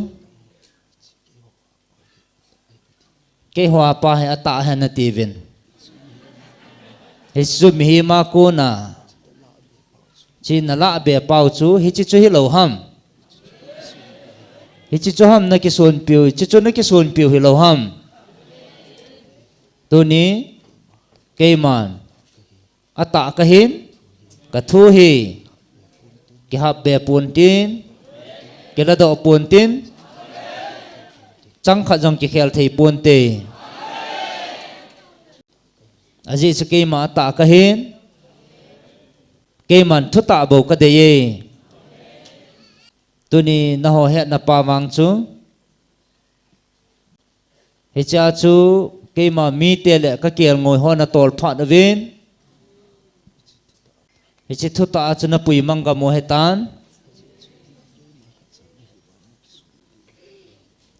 Keiho a pa hi atah ahi natiuvin. Hiche chu mihem a kona. Hiche nalah be pau chu, hiche chu hilou ham. Hiche chu ham nakisonpiu, hiche chu nakisonpiu hilou ham. Tuni, keiman. Atah kahin, ka thu hi, kihap be pontin, kiladoh pontin, changkhat jong kikhel thei ponte. Ajeh chu keima atah kahin, keiman thutah bou kadeiye. Tuni nangho hetna pa vang chu, Hichea chu keima mite le kakelngoi ho natol phat uvin. Hiche thutah a chu napui mang gam u ahitan.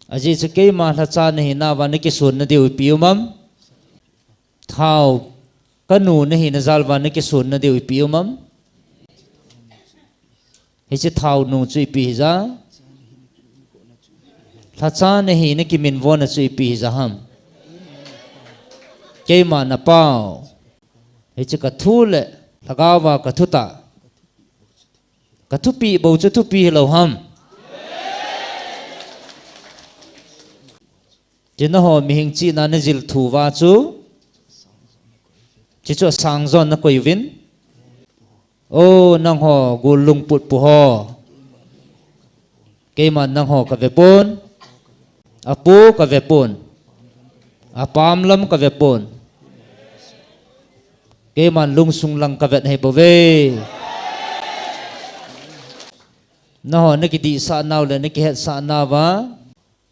Ajeh chu keima lhacha nahinauva nakisonna diu ipi um am? Thao kanu nahina jalva nakisonna diu ipi um am? Hiche thao nu chu ipi hija? Lhacha nahi nakiminvona chu ipi hija ham? Keima napao. Hiche kathu le lhagaova kathutah. Kathupeh bou chu thupi hilou ham? Hiche nangho mihem chihna najil thuva chu. Hiche chu asang jon nakoi uvin. O, nangho gul lungput pu ho. Keiman nangho kavepon. Apu kavepon. Apam lam kavepon. Keiman lungsung lang kavet hibouve. Nangho nakidihsah nau le nakihetsah nauva.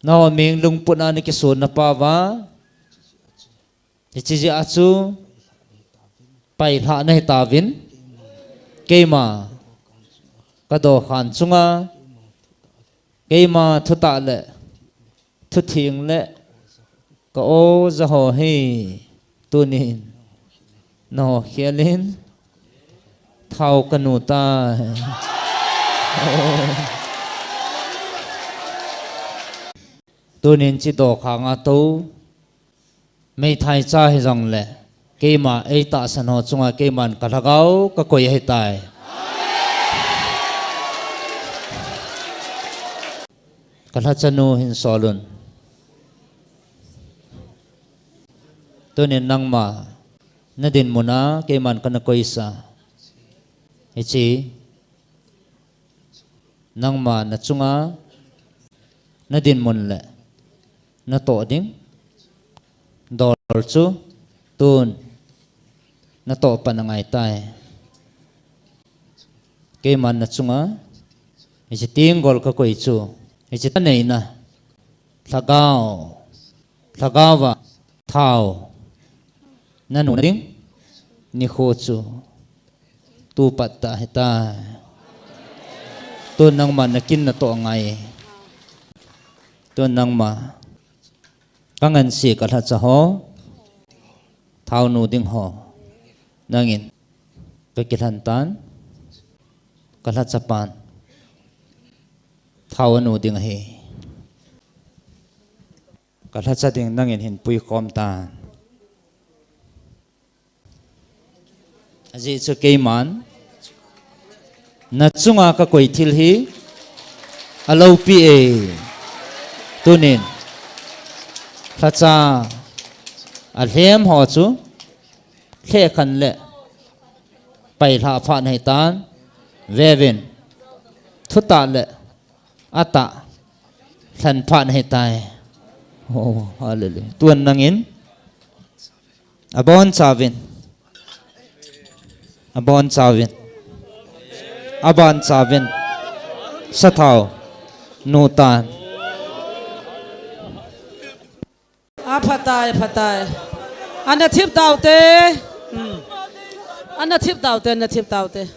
Nangho mihem lungput a nakisonna pauva. Hiche jeh a chu pailhah nahitauvin. Keima kadokhan chunga keima thutah le thutheng le ka-o jaho hi tunin nangho khelin thao kanu tai. Tunin hiche dokhanga tou meithai cha hijongle keima eitahsan ho chunga keiman kalhagao kakoi ahitai. Kalhachanu hin solun. Tunin nangma nadinmuna keiman kana koisa. Hiche nangma nachunga nadinmun le natoh ding dol chu tun natoh pan angaitai. Keiman nachunga hiche tenggol kakoi chu hiche thaneina lhagao, lhagaova thao nanuna ding nikho chu tupat tah ahitai. Tun nangman nakin natoh angai. Tun nangma, ka ngansi ka lhacha ho, thao nu ding ho, nangin ka kilhan tan, ka lhacha pan thao nu ding ahi. Ka lhacha ding nangin hin puikhom tan. Ajeh chu keiman na chunga ka koi thil hi alopi e. Tunin lhacha alhem ho chu lhekhan le pailha phat nahi tan, vevin thutah le atah lhan phat nahi tai. Oh, hallelujah. Tun nangin abon chauvin, abon chauvin, abon chauvin sathao nu tan. A phatai, phatai. Ana thip taute. Hmm. Ana thip taute, ana thip taute.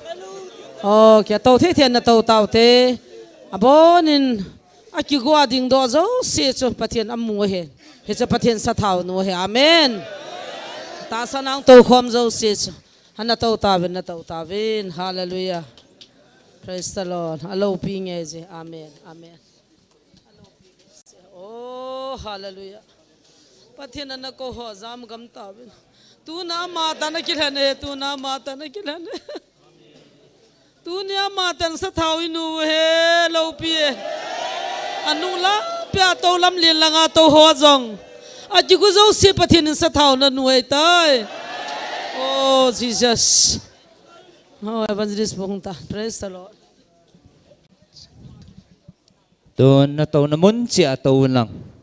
Okay, to thei thei ana to taute. Abonin akigo a dingdoh jouse chu Pathen amu ahi. Hichu Pathen sathao nu ahi. Amen. Tahsa nang tokhom jouse chu. Ana to tauvin, ana to tauvin. Hallelujah. Praise the Lord. Alopi nge je. Amen. Amen. Oh, hallelujah. Pathen in ana kou ho jam gam tauvin. Tuna ama tan akilhen e, tuna ama tan akilhen e. Tuni ama tan sathao inu he, alopi e. Anung lampi a tou lam lin langa tou ho jong. Akigo jouse Pathen in sathao na nu ahitai. Oh, Jesus. Oh, Evangelist Bungta. Praise the Lord. Tun na touna mun cheh a tou lang.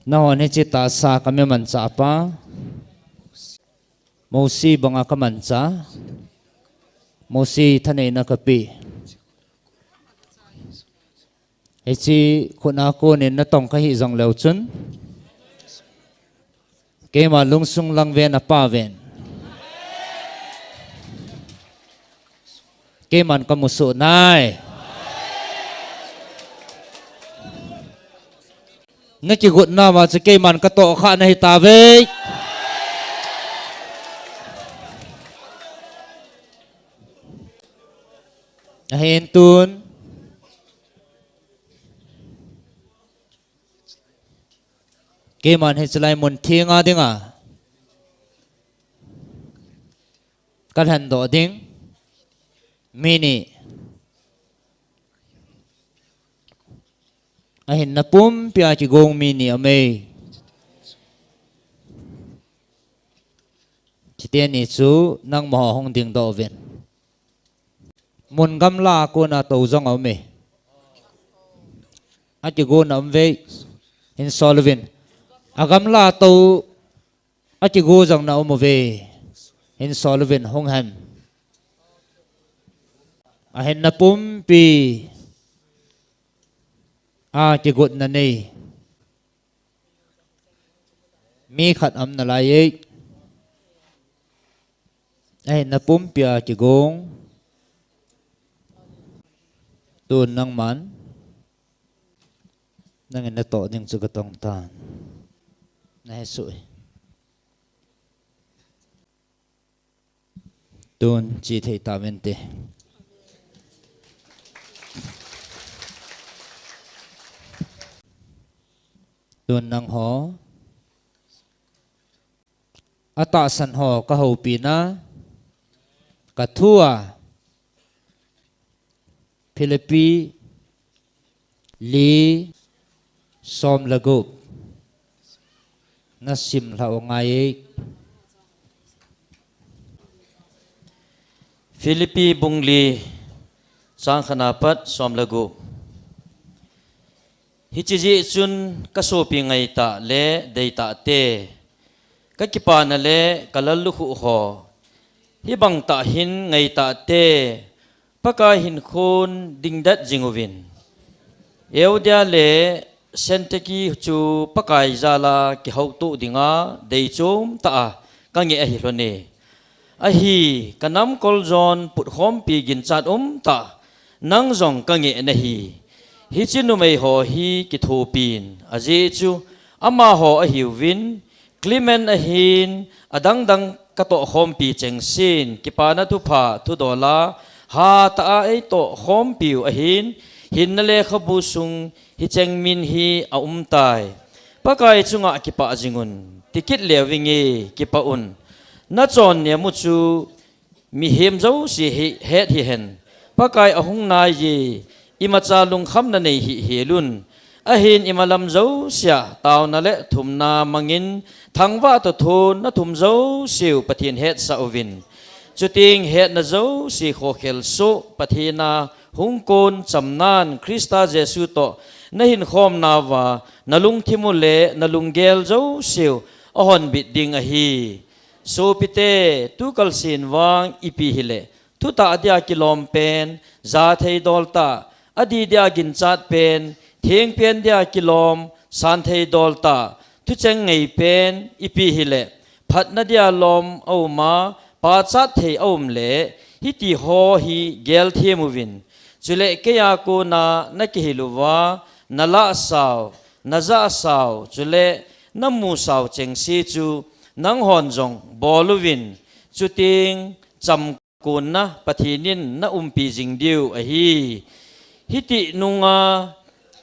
Nahon hiche tahsa ka mi manchah pa. Mosi banga ka manchah. Mosi thaneina ka pe. Hiche khut a konin na tong ka hih jong leu chun. Keima lungsung lang ven a pa ven. Keiman ka musoh nai. Na kigotna uva chu keiman ka tohkhah nahi tauve. Ahin tun. Keiman hiche lai mun thenga dinga ka lhendoh ding mi ni. Ahinna pumpia kigong mi ni aume. Chuteni chu nangma ho hung dingdoh uvin. Mun gamla a kona tou jong aume. Akigona um uve. Hinsol uvin. Agamla tou akigo jong na um uve. Hinsol uvin hung hen. Ahinna pumpi a kigotna nei. Mi khat aum nalai e. Ahinna pumpia kigong. Tun nangman. Nangin natoh ding chu katong tan. Nahe suh e. Tun che thei tauvinte. Tun nangho. Atahsan ho ka houpina. Ka thu a. Philippi li som le gup. Na sim lha u ngai e. Philippi bung li chang khatna pat som le gup. Hiche jeh chun ka sopi ngaitah le deitah te, ka kipana le ka lallukhuh ho, hibang tah hin ngaitah te, Pakai hinkhon dingdet jing uvin. Euodia le Syntyche chu Pakai jala kihoutoh dinga deichom tah a ka ngeh ahi lhon e. Ahi, ka namkol jon putkhompi ginchat um tah, nang jong ka ngeh nahi. Hiche numei ho hi kithopin, ajeh chu amaho ahiuvin, Clement ahin adangdang katoh khompi chengsen, Kipana Thupha thudola hatah a eitoh khompiu ahin, hinna lekhabu sung hicheng min hi aumtai. Pakai chunga kipah jingun, tikit leuvinge, kipah un. Nachon nemu chu mihem jouse hi het hihen. Pakai ahung naiye, imacha lungkhamna nei hihhel un. Ahin imalam jousea taona le thumna mangin thangvah toh thon nathum jouseu Pathen hetsah uvin. Chuteng hetna jouse khokhel soh Pathen a hung kon chamnan Christa Jesu toh nahinkhomnauva nalungthim u le nalunggel jouseu ahonbit ding ahi. Sopite, tukalsen vang ipi hile, thutah dia kilom pen, jathei dol tah, adi dia ginchat pen, thengpen dia kilom, santhei dol tah, thucheng ngei pen, ipi hile, phatna dia lom auma, pachat thei aum le, hiti ho hi gelthem uvin. Chule keiya kona nakihil uva, nalah sao, najah sao, chule namu sao chengse chu, nanghon jong bol uvin. Chuteng cham konna Pathen in naumpi jing diu ahi. Hiti nunga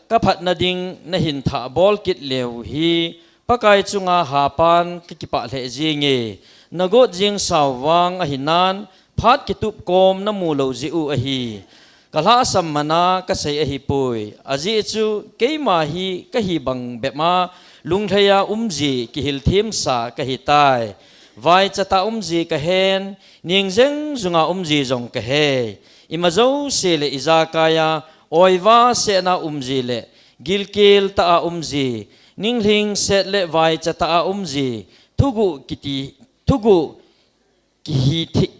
kaphatna ding nahin thah bol kit leu hi, Pakai chunga hapan kakipah lheh jinge. Nagot jing sao vang ahinan, phat kitup kom namu lou jeh u ahi. Kalhahsam mana kasei ahipoi. Ajeh chu keima hi kahi bang bep a, lunglhaiya umji kihilthemsa kahitai. Vaichatah umji kahen, ning jeng junga umji jong kahe. Ima jouse le ijakaiya, oiva sehna umji le, gilkel tah a umji, ninglhingset le vaichatah a umji, thuguh kiti, thuguh kihi thi-,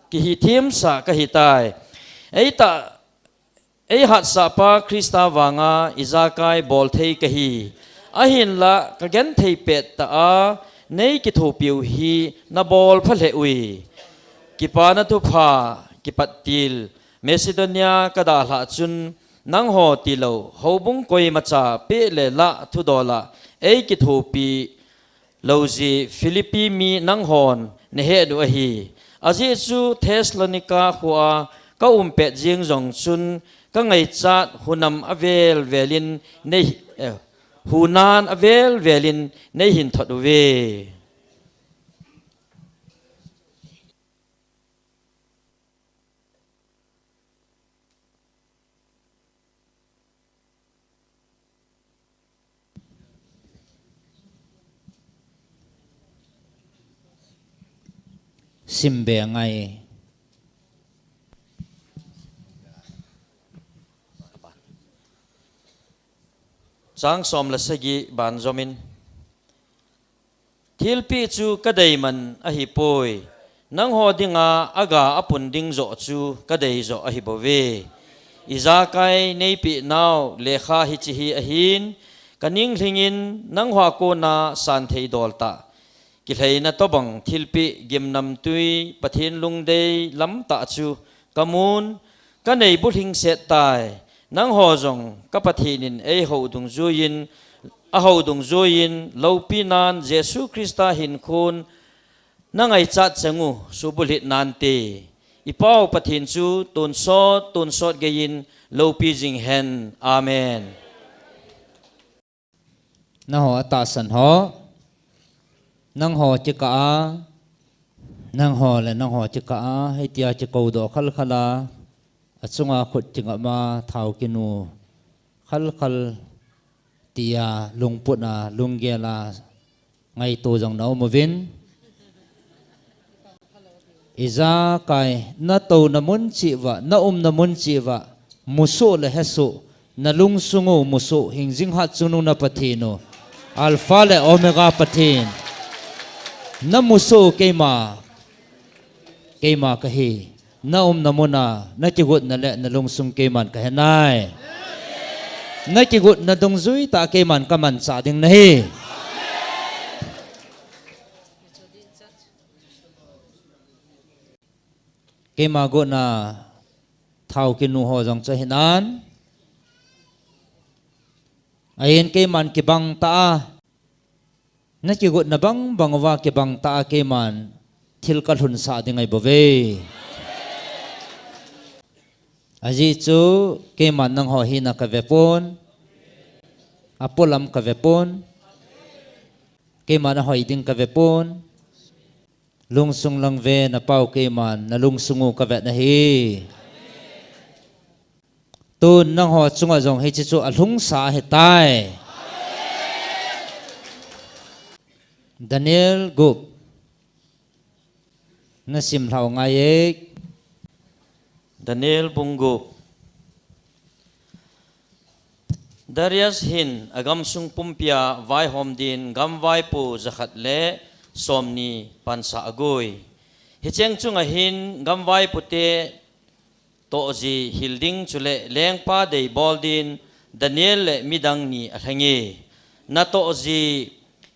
kihithemsa kahitai. Eitah, eihatsahpa Christa vanga ijakai bolthei kahi. Ahinla kagenthei pettah a neikithopiu hi nabol phalheh ui. Kipana Thupha kipattil Macedonia kadalhah chun nangho tilou houbung koimacha peh le lah thudola eikithopi louji Philippi mi nanghon nahet u ahi. Ajeh chu Thessalonica khoa kaumpet jeng jong chun kangaichat hunam avel velin nei, eh, hunan avel velin neihin thot uve. Simbe ngai. Chang som le sagi ban jomin. Thilpeh chu kadeiman ahipoi. Nangho dinga aga apun ding joh chu kadei joh ahibouve. Ijakai neipeh nau lekha hiche hi ahin, kaninglhingin nangho a kona santhei dol tah, kilheina tobang thilpeh gimnamtui Pathen lungdei lamtah chu kamun, kanei bulhingset tai. Nangho jong ka Pathen in eiho dungjuiyin, aho dungjuiyin loupinan Jesu Christa hinkhon nangaichat cheng u subulhit nante. Ipau Pathen chu tonsot, tonsot geiyin loupi jing hen. Amen. Nangho atahsan ho, nangho kikah a, nangho le nangho kikah a, hitia kikoudoh khalkhal a, achunga khut kingap a, thao kinu khalkhal tia, lungput a, lunggel a, ngaito jong na um uvin. Ijakai, natouna mun cheh uva, naumna mun cheh uva, musoh le hesoh, nalungsung u musoh, hingjing hatchungnung na Pathen u, Alpha le Omega Pathen, namusoh u keima, keima kahi. Naumna mun a, nakigotna le nalungsung keiman kahenai. Nakigotna dungjui tah keiman kamanchah ding nahi. Keima gotna thao kinu ho jong chu hinan. Ahin keiman kibang tah a, na kigotna bang bang uva kibang tah a keiman thil ka lhunsah ding ahi bouve. Ajeh chu keiman nangho hina ka ve pon, apolam ka ve pon, keiman ahoi ding ka ve pon. Lungsung lang ve, na pau keiman na lungsung u ka vet nahi. Tun nangho chunga jong hiche chu alhungsa ahitai. Daniel gup. Na sim lhau ngai e. Daniel bung gup. Darius hin agamsung pumpia vaihom din gamvaipo jakhat le somni pansa agoi. Hicheng chunga hin gamvaipote tohji hil ding chule lengpa dei bol din Daniel le midang ni alheng e. Na tohji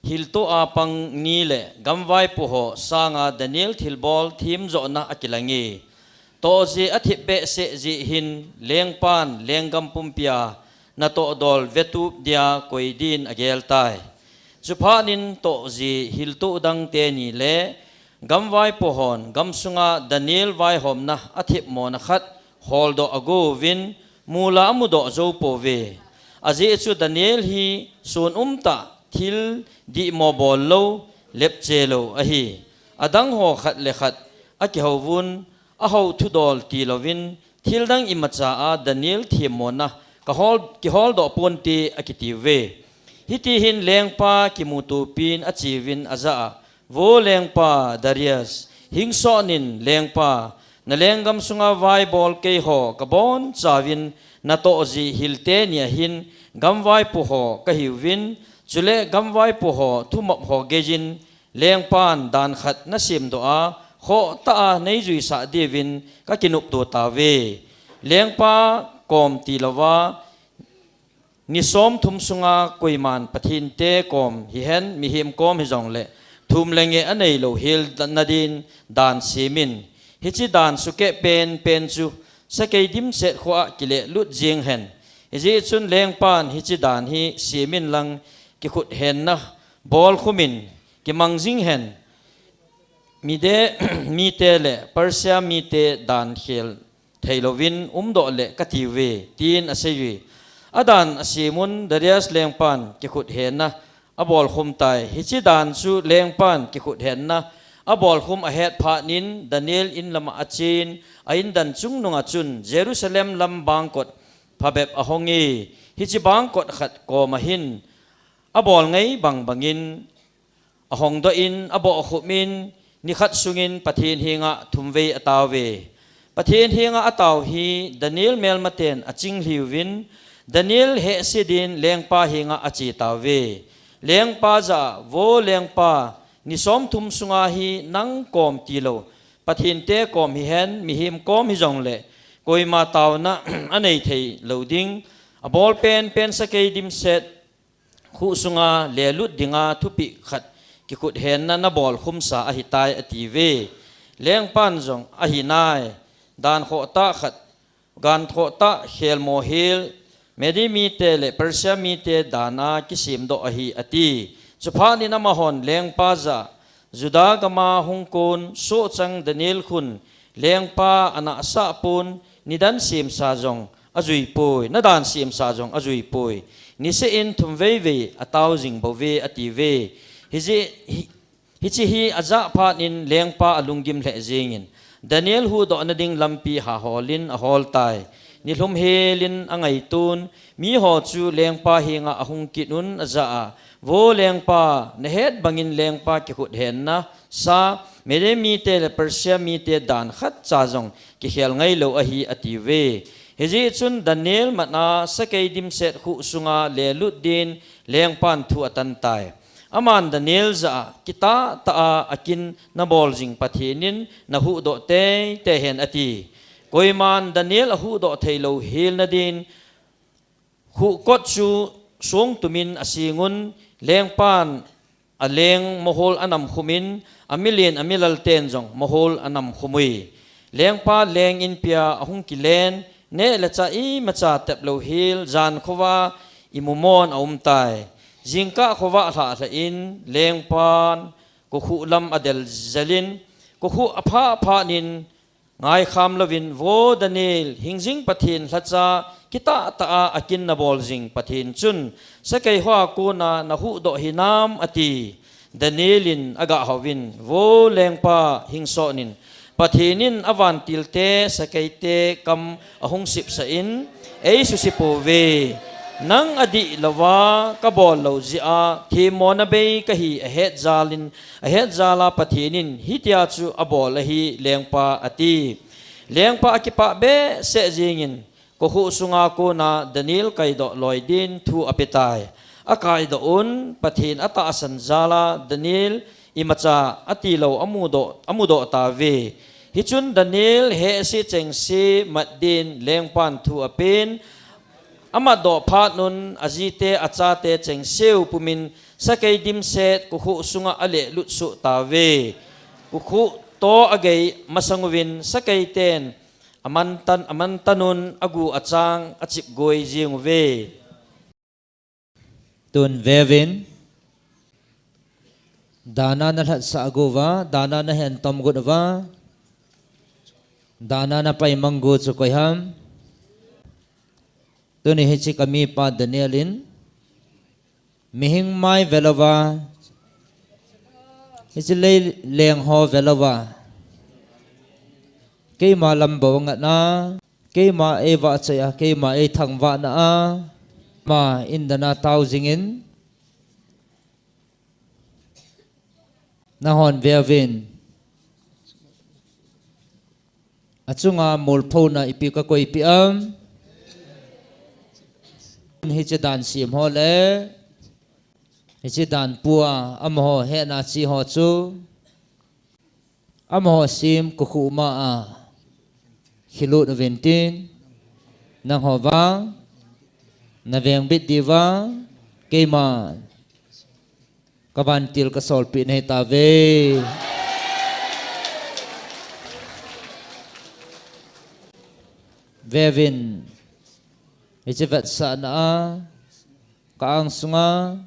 hilto a pang ni le gamvaipo ho sanga Daniel thilbol thim johna akilang e. Tohji athip behseh jeh hin lengpan lenggam pumpia natoh dol vetup dia koi din agel tai. Chuphat in tohji hilto dang teni le gamvaipo hon gamsunga Daniel vaihomna athip mona khat holdoh agouvin mula amudoh jou pouve. Ajeh chu Daniel hi sun umtah, thil dihmo bol lou, lepche lou ahi. Adang ho khat le khat akihouvun, ahou thudol tilouvin, thildang imacha a Daniel themmona kahol, kiholdoh ponte akitiuve. Hitihin lengpa kimutopin acheuvin ajah a, Vo lengpa Darius, hingson in lengpa, na lenggam sunga vaibol keiho kabonchauvin natohji hil teni ahin gamvaipo ho kahiuvin, chule gamvaipo ho thumop ho geiyin lengpan dan khat nasemdoh a, khohtah a neijuisah diuvin kakinopto tauve. Lengpa kom tilouva, ni somthum sunga koiman Pathen te kom hihen, mihem kom hijongle, thum le ngeh aneilou hel nadin dan semin. Hiche dan sukeh penpen chu sakei dimset khoa kilelut jeng hen. Hijeh chun lengpan hiche dan hi semin lang kikhuthenna bolkhumin kimang jing hen. Mide mite le Persia mite dan khel theilouvin umdoh le katiuve, tin aseiye. Adan asemun Darius lengpan kikhuthenna abolkhum tai. Hiche dan chu lengpan kikhuthenna abolkhum ahet phat in Daniel in lama achen, a indan chungnunga chun Jerusalem lam bangkot phabep ahong e. Hiche bangkot khat koma hin abol ngai bang bangin ahongdoh in, abohkhum in, nikhat sungin Pathen henga thumvei atauve. Pathen henga atau hi Daniel melmaten achinglhiuvin, Daniel hehse din lengpa henga achetauve. Lengpa jah a, Vo lengpa, ni somthum sunga hi nang kom tilou, Pathen te kom hihen, mihem kom hijongle, koima taona anei theilou ding, abol penpen sakei dimset khuh sunga lelut dinga thupeh khat kikhuthenna nabolkhumsa ahitai, atiuve. Lengpan jong, Ahinai, dan khohtah khat, gan khohtah khelmo hel, Mede mite le Persia mite dan a kisemdoh ahi, ati. Chuphat in amahon lengpa jah a, Juda gama hungkon sohchang Daniel khun lengpa anahsah pon, nidan semsa jong ajuipoi, nadan semsa jong ajuipoi. Niseh in thumvei vei atao jing bouve, atiuve. Hijeh, hi, hiche hi ajah phat in lengpa alunggim lheh jengin, Daniel huhdohna ding lampi haholin ahol tai. Nilhum helin angaiton, miho chu lengpa henga ahung kit un ajah a, Vo lengpa, nahet bangin lengpa kikhuthenna sa, Mede mite le Persia mite dan khatcha jong kikhel ngailou ahi, atiuve. Hijeh chun Daniel matna sakei dimset khuh sunga lelut din lengpan thu atan tai. Aman Daniel jah a, Kitah tah a akin nabol jing Pathen in nahuhdoh teitei hen, ati. Koiman Daniel ahuhdoh theilou hel nadin, khuh kot chu songtumin asengun, lengpan aleng mohol anamkhumin, amilen amilal ten jong mohol anamkhum ui. Lengpa leng inpia ahung kilen, neh le chah imacha teplou hel, jan khovah imumon aumtai. Jingkah khovah lhah lhah in lengpan kokhuh lam adel jel in, kokhuh apha phat in, ngaikham louvin, Vo Daniel, hingjing Pathen lhacha, kitah tah a akin nabol jing Pathen chun, sakei hoa kona nahuhdoh hinam, ati. Daniel in agah houvin, Vo lengpa, hingson in, Pathen in avantilte sakeite kam ahung sipsah in, eisuse pouve. Nang adih louva kabol lou jeh a themmona bei kahi ahet jal in, ahet jal a Pathen in hitia chu abol ahi lengpa, ati. Lengpa akipah behseh jingin, kokhuh sunga kona Daniel kaidoh loi din thu apetai. Akaidoh un, Pathen atahsan jal a Daniel imacha atilou amudoh, amudoh tauve. Hichun Daniel hehse chengse mat din lengpan thu apen, amatdoh phat un ajite achate chengseu pumin sakei dimset kokhuh sunga alehlut soh tauve. Kokhuh to agei masang uvin sakeiten amantan, amantan un agu achang achipgoi jing uve. Tun veuvin, dana nalhatsah gu uva, dana nahen tom gu uva, dana napaimang gu chu koi ham? Tuni hiche kamipa Daniel in, mihing mai velouva, hiche lei leng ho velouva, keima lam bou angatna, keima eivahchoi a, keima eithangvahna a, ama indana tao jingin, nahon veuvin. Achunga molphona ipi kakoipeh am? Hiche dan sem ho le hiche dan pua amaho hena che ho chu, amaho sem kokhuh ma a khilut uvin tin, nangho vang navengbit diuva keima kavantil kasolpeh nahi tauve. Veuvin, hiche vetsahna a ka angsunga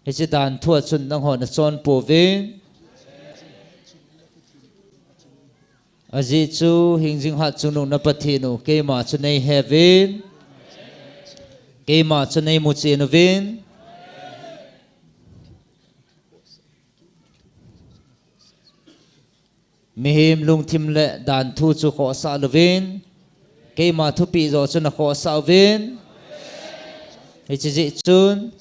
hiche dan thua chun nangho nachon pouvin. Ajeh chu hingjing hatchungnung na Pathen u keima chu neiheuvin, keima chu neimuchen uvin. Mihem lungthim le dan thu chu khohsah louvin, keima thupeh joh chu nakhohsah uvin. Hiche jeh chun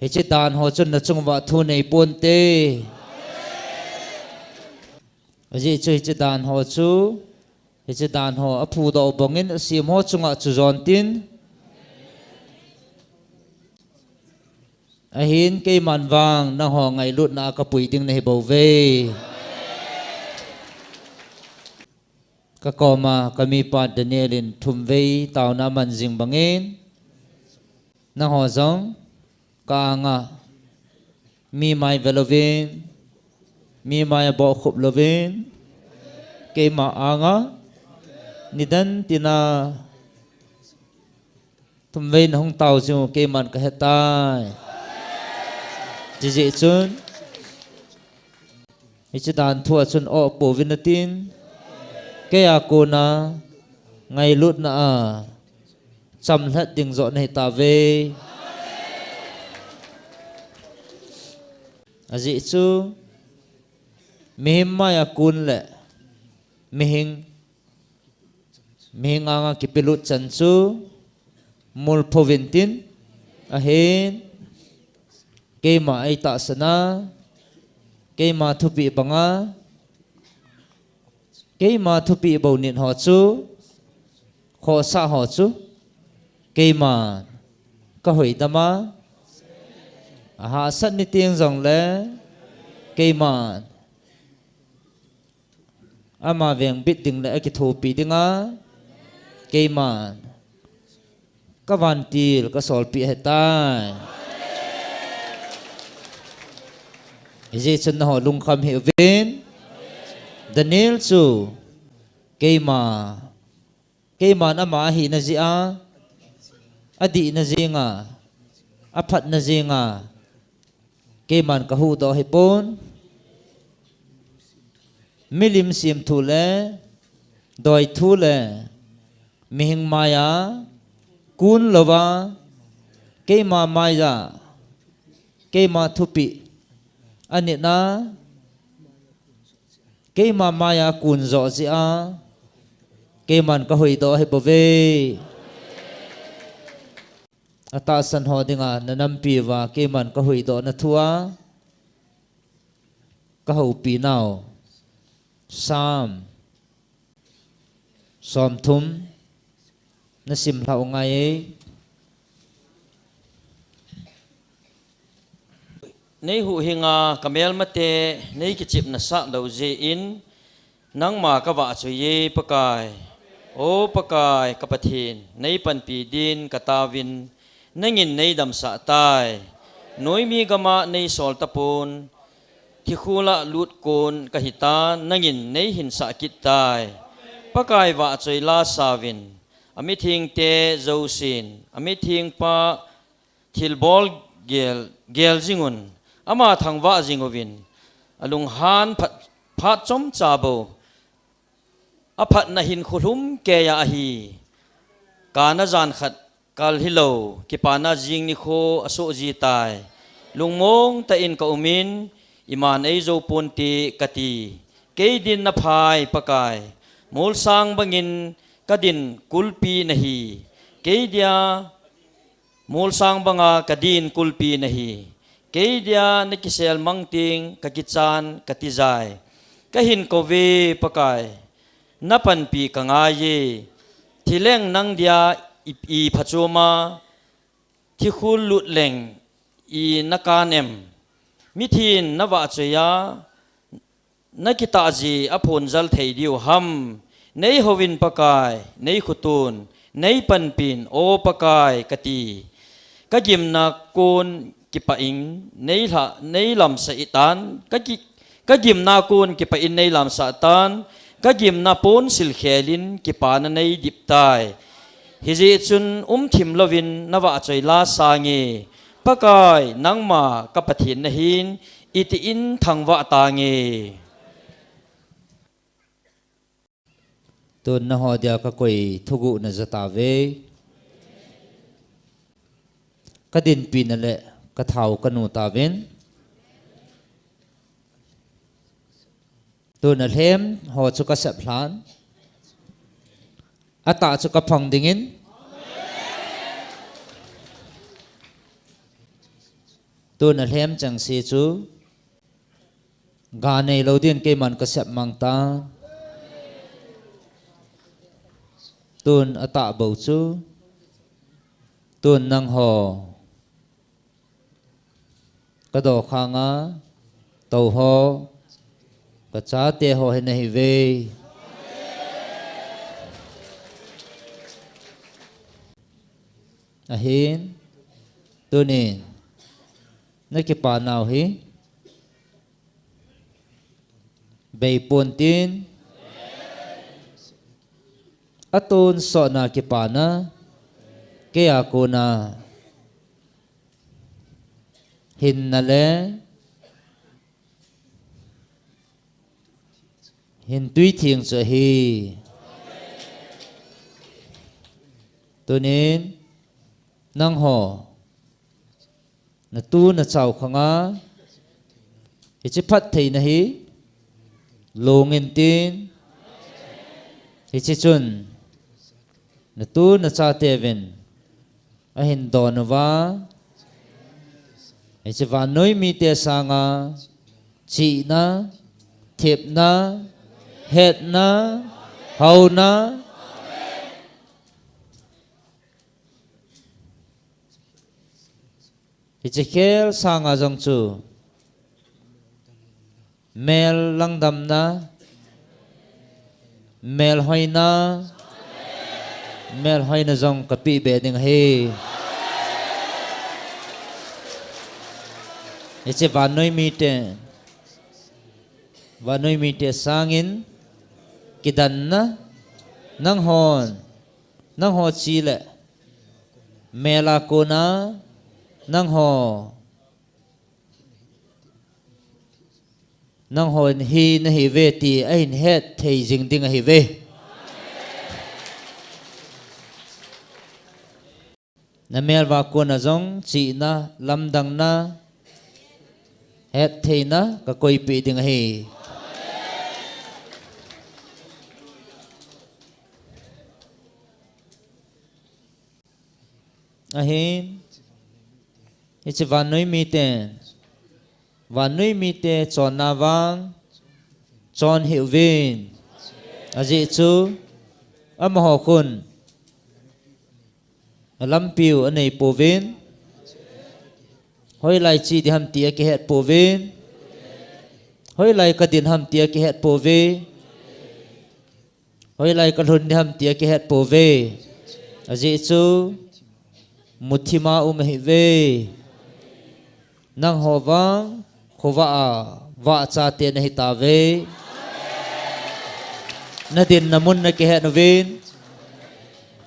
hiche dan ho chun nachunguva thu neiponte. Ajeh chu hiche dan ho chu, hiche dan ho aphudoh bangin asem ho chunga chu jon tin. Ahin keiman vang nangho ngailutna a kapui ding nahi bouve. Kakoma kamipa Daniel in thumvei taona aman jing bangin, nangho jong ka anga mi mai ve louvin, mi mai a bohkhup louvin, keima anga nidan tina thumvei nahung tao jing u keiman kahetai. Hijeh chun hiche dan thua chun oh pouvin natin, keia kona ngailutna a chamlhat ding joh nahi tauve. Ajeh chu mihem maia kon le mihem, mihem anga kipelut chan chu molpho uvin tin, ahin keima eitahsan a, keima thupeh banga, keima thupeh bou nit ho chu, khohsah ho chu keiman kahoidam a, ahahsat ni teng jongle keiman ama vengbit ding le akithopi dinga keiman kavantil kasolpeh ahitai. Hijeh chun nangho lungkham hih uvin, Daniel chu keima, keiman ama ahina jeh a adihna jenga, aphatna jenga, keiman kahuhdoh ahipon. Milim semthu le, doithu le, mihing maiya kun louva, keima maiya, keima thupeh anitna, keima maiya kun joh jeh a, keiman kahuhdoh ahibouve. Atahsan ho dinga nanampi uva keiman kahuhdohna thua kahoupi nau, Psalm somthum, nasim lhah u ngai e. Neihuhhinga kamelmate neikichepna sah lou jeh in, nangma kavahchoi e Pakai. O Pakai ka Pathen, neipanpi din kataovin, nangin neidamsah tai. Noimi gama neisol tapon, thikhula lut kon kahitan, nangin neihinsah kit tai. Pakai vahchoi lasauvin, amithengte jousen, amithengpa thilbol gel, gel jingun, ama thangvah jinguvin, alunghan phat, phat chomcha bou, aphatna hinkho lhumkeiya ahi. Kana jan khat kal hilou, kipana jing nikho asoh jitai. Lungmong tah in kaumin, iman eijou ponte kati. Kei din naphai Pakai, molsang bangin kadin kulpi nahi. Kei dia molsang banga kadin kulpi nahi. Kei dia nakisel mang teng kakichan katijai. Kahin kouve Pakai, napanpi kangai e. Thileng nang dia i, iphachom a, thikhul lut leng inakan em? Mithen navahchoi a, nakitah ji aphonjal thei diu ham? Neihouvin Pakai, neikhoton, neipanpin, O Pakai, kati. Kagimna kon kipah in, neilha, neilamsah tan, kaki, kagimna kon kipah in neilamsah tan, kagimna ponsil khelin kipana neidip tai. Hijeh chun umthim louvin navahchoi lasange. Pakai, nangma ka Pathen nahin, itin thangvah tange. Tun nangho dia kakoi thuguh naja tauve. Kadinpi nale kathao kanu tauvin. Tun alhem ho chu kasep lhan. Atah chu kaphong dingin. Tun alhem chengse chu ga neilou din keiman kasep mang tan. Tun atah bou chu. Tun nangho kadokhang a tou ho, kachate ho hi nahiuve. Ahin, tunin nakipa nau hi beipon tin, atonsot na kipana, kei a kona hinna le hintui theng chu ahi. Tunin nangho natu nachao khang a hiche phattheina hi lungin tin, hiche chun natu nachateuvin ahin don uva, hiche vannoi mite sanga chihna, thepna, hetna, houna, hiche khel sanga jong chu mel langdamna, melhoina, melhoina jong kapeh be ding ahi. Hiche vannoi mite, vannoi mite sangin kidanna, nanghon, nangho chi le Mel a kona nangho, nanghon hi nahiuve ti ahin het thei jing ding ahiuve. Na mel uva kona jong chihna, lamdangna, hettheina kakoipeh ding ahi. Ahin, hiche vannoi miten, vannoi mite chonna vang chon hih uvin. Ajeh chu amaho khun alampiu anei pouvin. Hoilai che ding ham ti akihet pouvin. Hoilai kadin ham ti akihet pouve. Hoilai kalhun ding ham ti akihet pouve. Ajeh chu muthima um ahiuve. Nangho vang khovah a vah chate nahitauve. Nadinna mun nakihet uvin.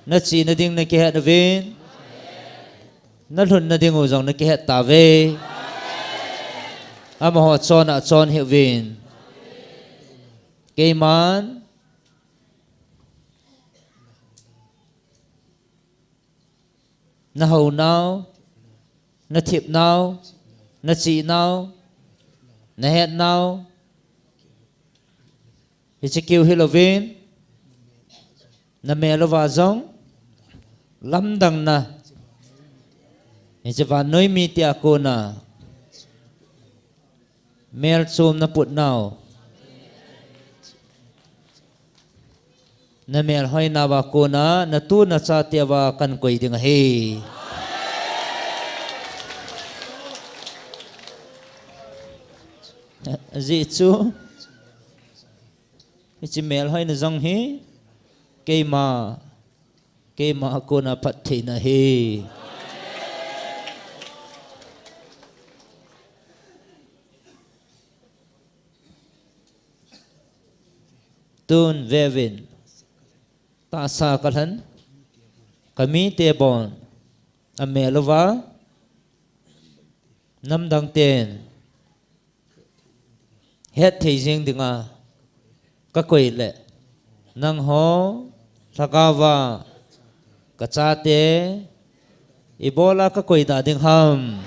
Nachena ding nakihet uvin. Nalhunna dingu jong nakihet tauve. Amaho chonna chon hih uvin. Keiman nahounau, nathepnau, nachenau, nahetnau, hiche keu hilouvin, namel uva jong lamdangna, hiche vannoi mite a kona melchom naputnau, namel hoinauva kona natu nachateuva kahin koi ding ahi. Ajeh chu hiche mel hoina jong hi keima, keima a kona phattheina ahi. Tun veuvin, tahsa kalhen, kamite bon amel uva, namdang ten hetthei jeng dinga kakoi le, nangho lhagaova kachate ibola kakoi da ding ham?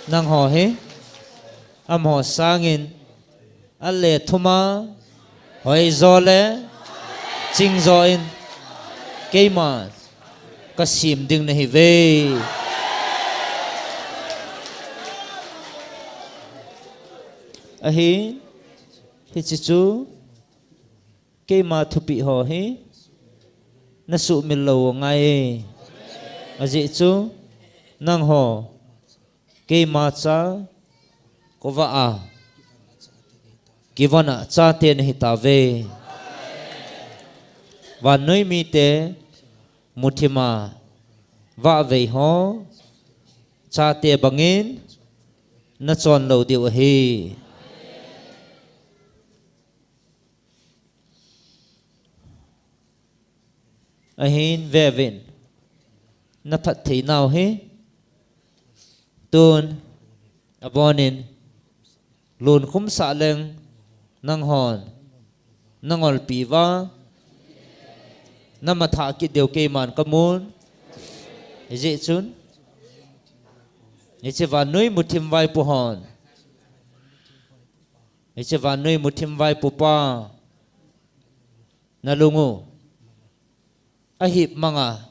Nangho hi amaho sangin alethumin, hoijo le chingjo in keima kasem ding nahiuve. Ahin, hiche chu keima thupeh ho hi nasuhmil lou angai. Ajeh chu nangho keima cha khovah a kivon a chate nahitauve. Vannoi mite muthima vahvei ho chate bangin nachon lou diu ahi. Ahin veuvin, naphattheinau hi tun abonin lunkhum sah leng nanghon nangolpi uva, namatha kit diu keiman kamun. Hijeh chun hiche vannoi muthim vaipo hon, hiche vannoi muthim vaipopa nalung u ahip manga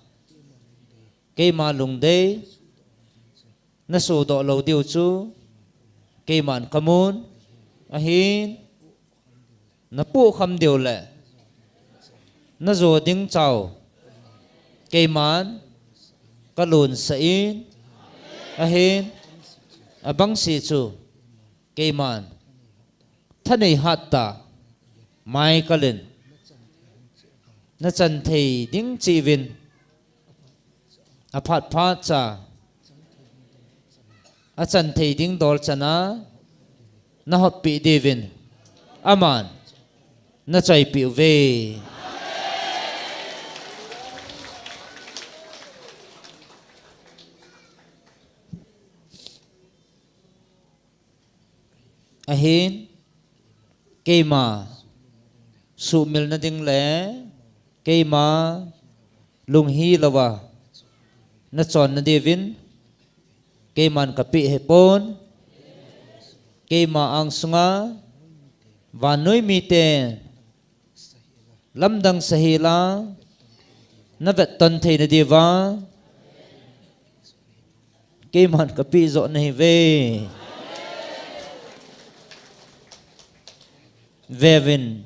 keima lungdei nasodoh lou diu chu keiman kamun. Ahin, napoh kham diu le najo ding chau keiman kalonsah in, ahin, abangse chu keiman thanei hattah mai kalin nachan thei ding cheh uvin, aphat phat cha achan thei ding dol chana nahoppeh diuvin aman nachoipeh uve. Ahin, keima sumil nading le keima lunghilou a nachon nadiuvin keiman kapeh ahipon, keima angsunga vannoi mite lamdang sahel a navetton thei nadiuva keiman kapeh joh nahiuve. Veuvin,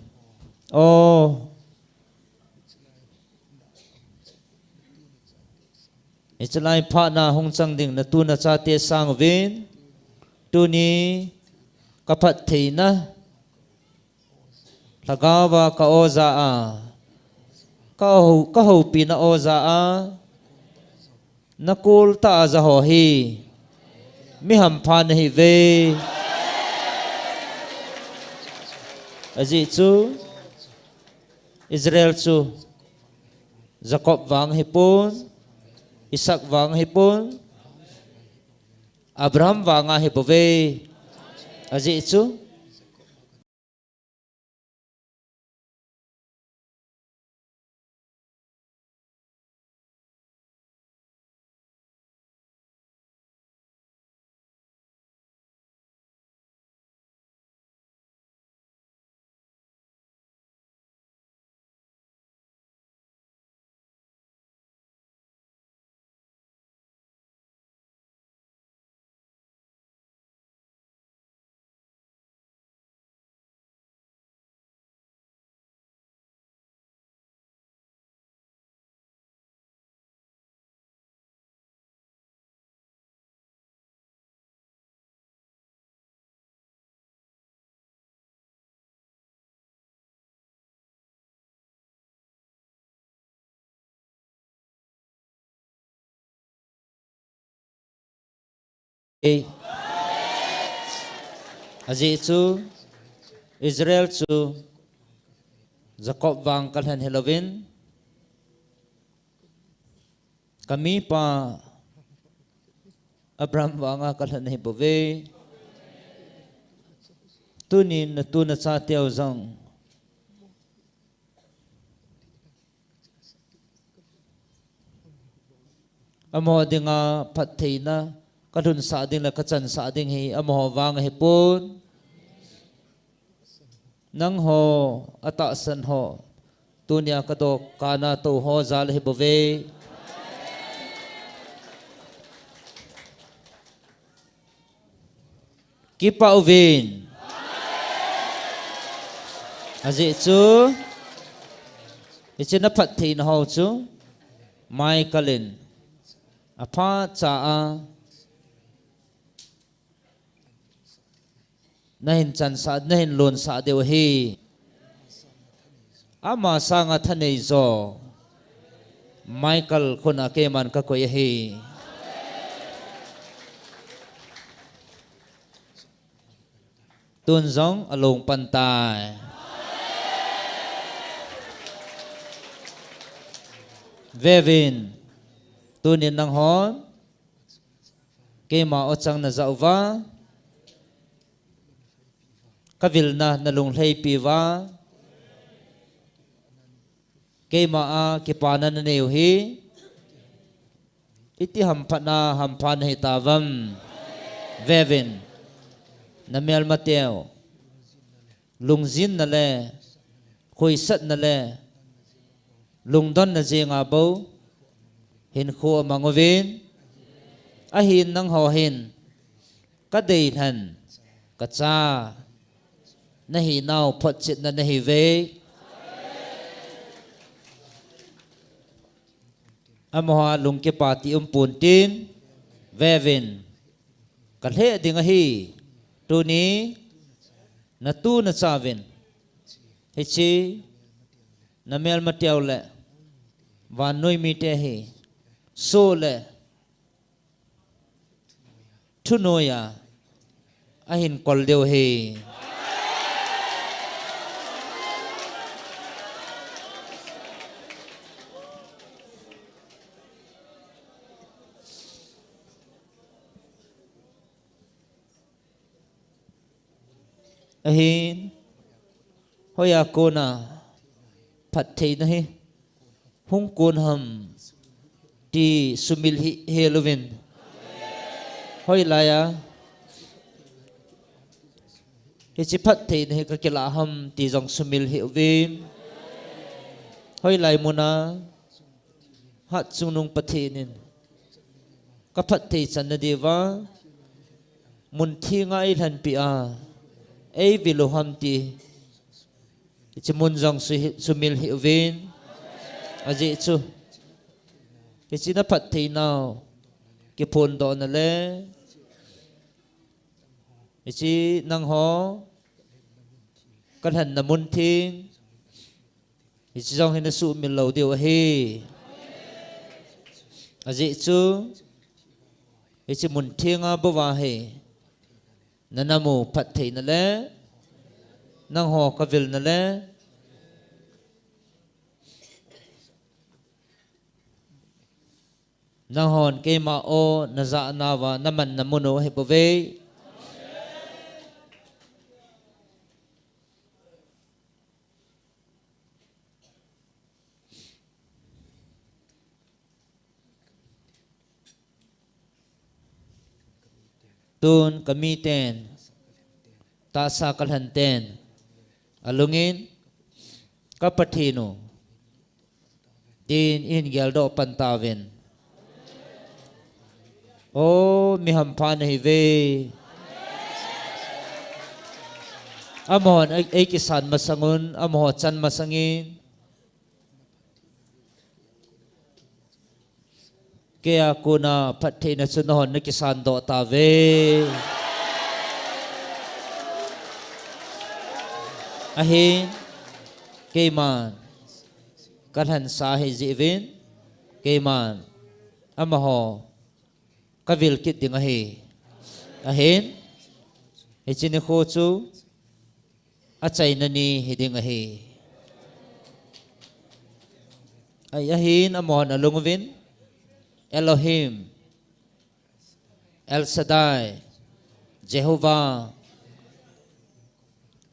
o, hichelai phatna hung chang ding natu nachate sanguvin, tuni kaphattheina lhagaova ka-o ja a, kahou, kahoupina o ja a, nakoltah a jaho hi mi hampha nahiuve. Ajeh chu Israel chu Jacob vang ahipon, Isaac vang ahipon, Abraham vang ahibouve. Ajeh chu Ajeh chu Israel chu Jacob vang kalhen hilouvin, kamipa Abraham vanga kalhen ahibouve. Tunin natu nachateu jong amaho dinga phattheina kalhunsah ding le kachansah ding hi amaho vang ahipon, nangho atahsan ho tunia kadokan a touho jal ahibouve. Kipah uvin. Ajeh chu hiche naphattheina ho chu Michael in aphacha a nahin chansah, nahin lonsah diu ahi. Ama sanga thanei jo Michael khut a keiman kakoi ahi. Tun jong along pan tai. Veuvin, tunin nanghon keima o chang najah uva, kavilna nalunglhaipi uva, keima a kipana nanei u hi iti hamphatna hampha nahitauvem. Veuvin, namelmateu lungjinna le khoisatna le lungdonna jenga bou hinkho amang uvin, ahin nangho hin kadeilhen kacha nahinau photchetna nahiuve. Amaho lungkipa ti umpon tin, veuvin, kalheh ding ahi. Tuni natu nachauvin hiche namelmateu le vannoi mite hi soh le thunoiya ahin kol diu ahi. Ahin, hoiya kona phattheina hi hung kon ham ti sumil hih hel uvin. Hoilaiya hiche phattheina hi kakilah ham ti jong sumil hih uvin. Hoilai muna Hatchungnung Pathen in kaphatthei channa diuva mun thenga eilhenpia eivil u ham ti hiche mun jong su-, sumil hih uvin. Ajeh chu hiche na phattheinau kiphondohna le hiche nangho kalhenna mun theng hiche jong hi nasumil lou diu ahi. Ajeh chu hiche mun thenga bouva hi nanamu phattheina le nangho kavilna le nanghon keima o najahnauva namanna mun u ahibouve. Tun kamiten, tahsa kalhenten alungin ka Pathen u tin ihin geldoh pan tauvin. O, mi hampha nahiuve. Amahon ei, eikisan masang un, amaho chan masangin keija kona phattheina chu nahon nakisan doh tauve. Ahin, keiman kalhensa ahi jeh uvin, keiman amaho kavil kit ding ahi. Ahin, hiche nikho chu achaina ni hiding ahi. Ahi, ahin amahon alung uvin, Elohim, El Shaddai, Jehovah,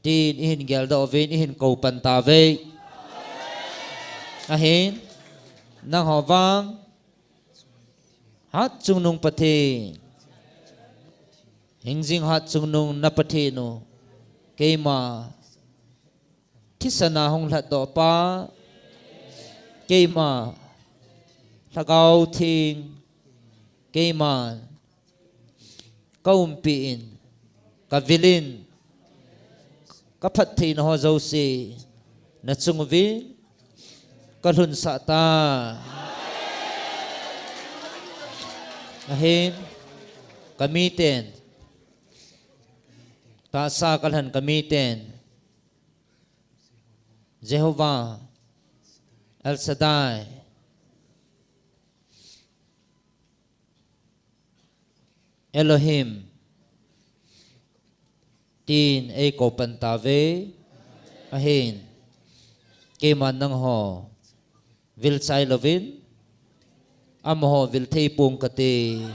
tin ihin geldoh uvin, ihin kou pan tauve. Ahin, nangho vang, Hatchungnung Pathen, hingjing Hatchungnung na Pathen u, keima thisana hung lhatdoh pa, keima Lhagao Theng, keima kaumpi in, kavil in, kaphattheina ho jouse nachung uvin kalhunsah ta. Ahin, kamiten, tahsa kalhen kamiten, Jehovah, El Shaddai, Elohim, tin eikou pan tauve. Ahin, keiman nangho vil chai louvin, amaho vil thei ponge kati.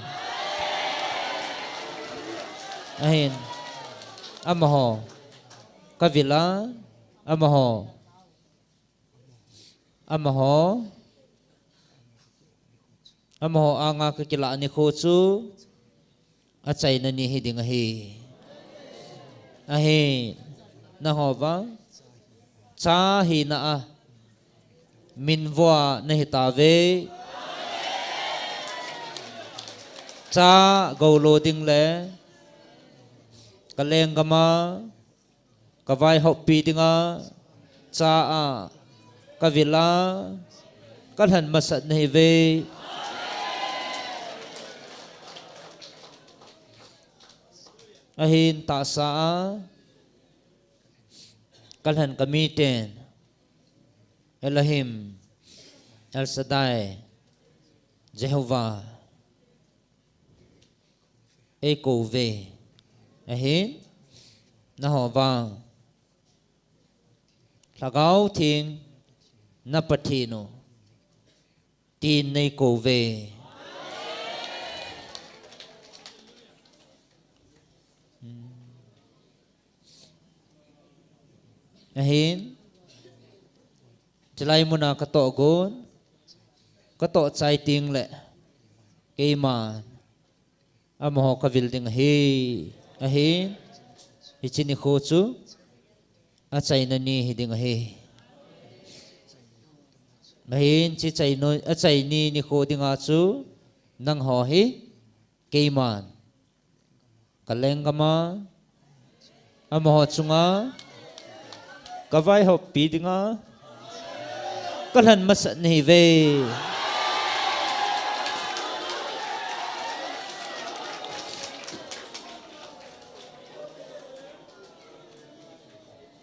Ahin, amaho kavil a, amaho, amaho, amaho anga kakilah nikho chu achaina ni hiding ahi. Ahin, nangho vang cha hina a minvo a nahi tauve. Cha goulo ding le kalenggam a kavaihoppi dinga cha a kavil a kalhen masat nahiuve. Ahin, tahsa a kalhen kamiten, Elohim, El Shaddai, Jehovah, eikou uve. Ahin, nangho vang Lhagao Theng na Pathen u tin neikou uve. Ahin, chilai muna katoh gon, katoh chai ting le, keima, amaho kavil ding ahi, ahin, hiche nikho chu, achaina ni hi ding ahi. Ahin, hiche chaina, achai ni nikho dinga chu, nangho hi, keiman, kalenggam a, amaho chunga, kavaihoppi dinga, kalhen masat nahiuve.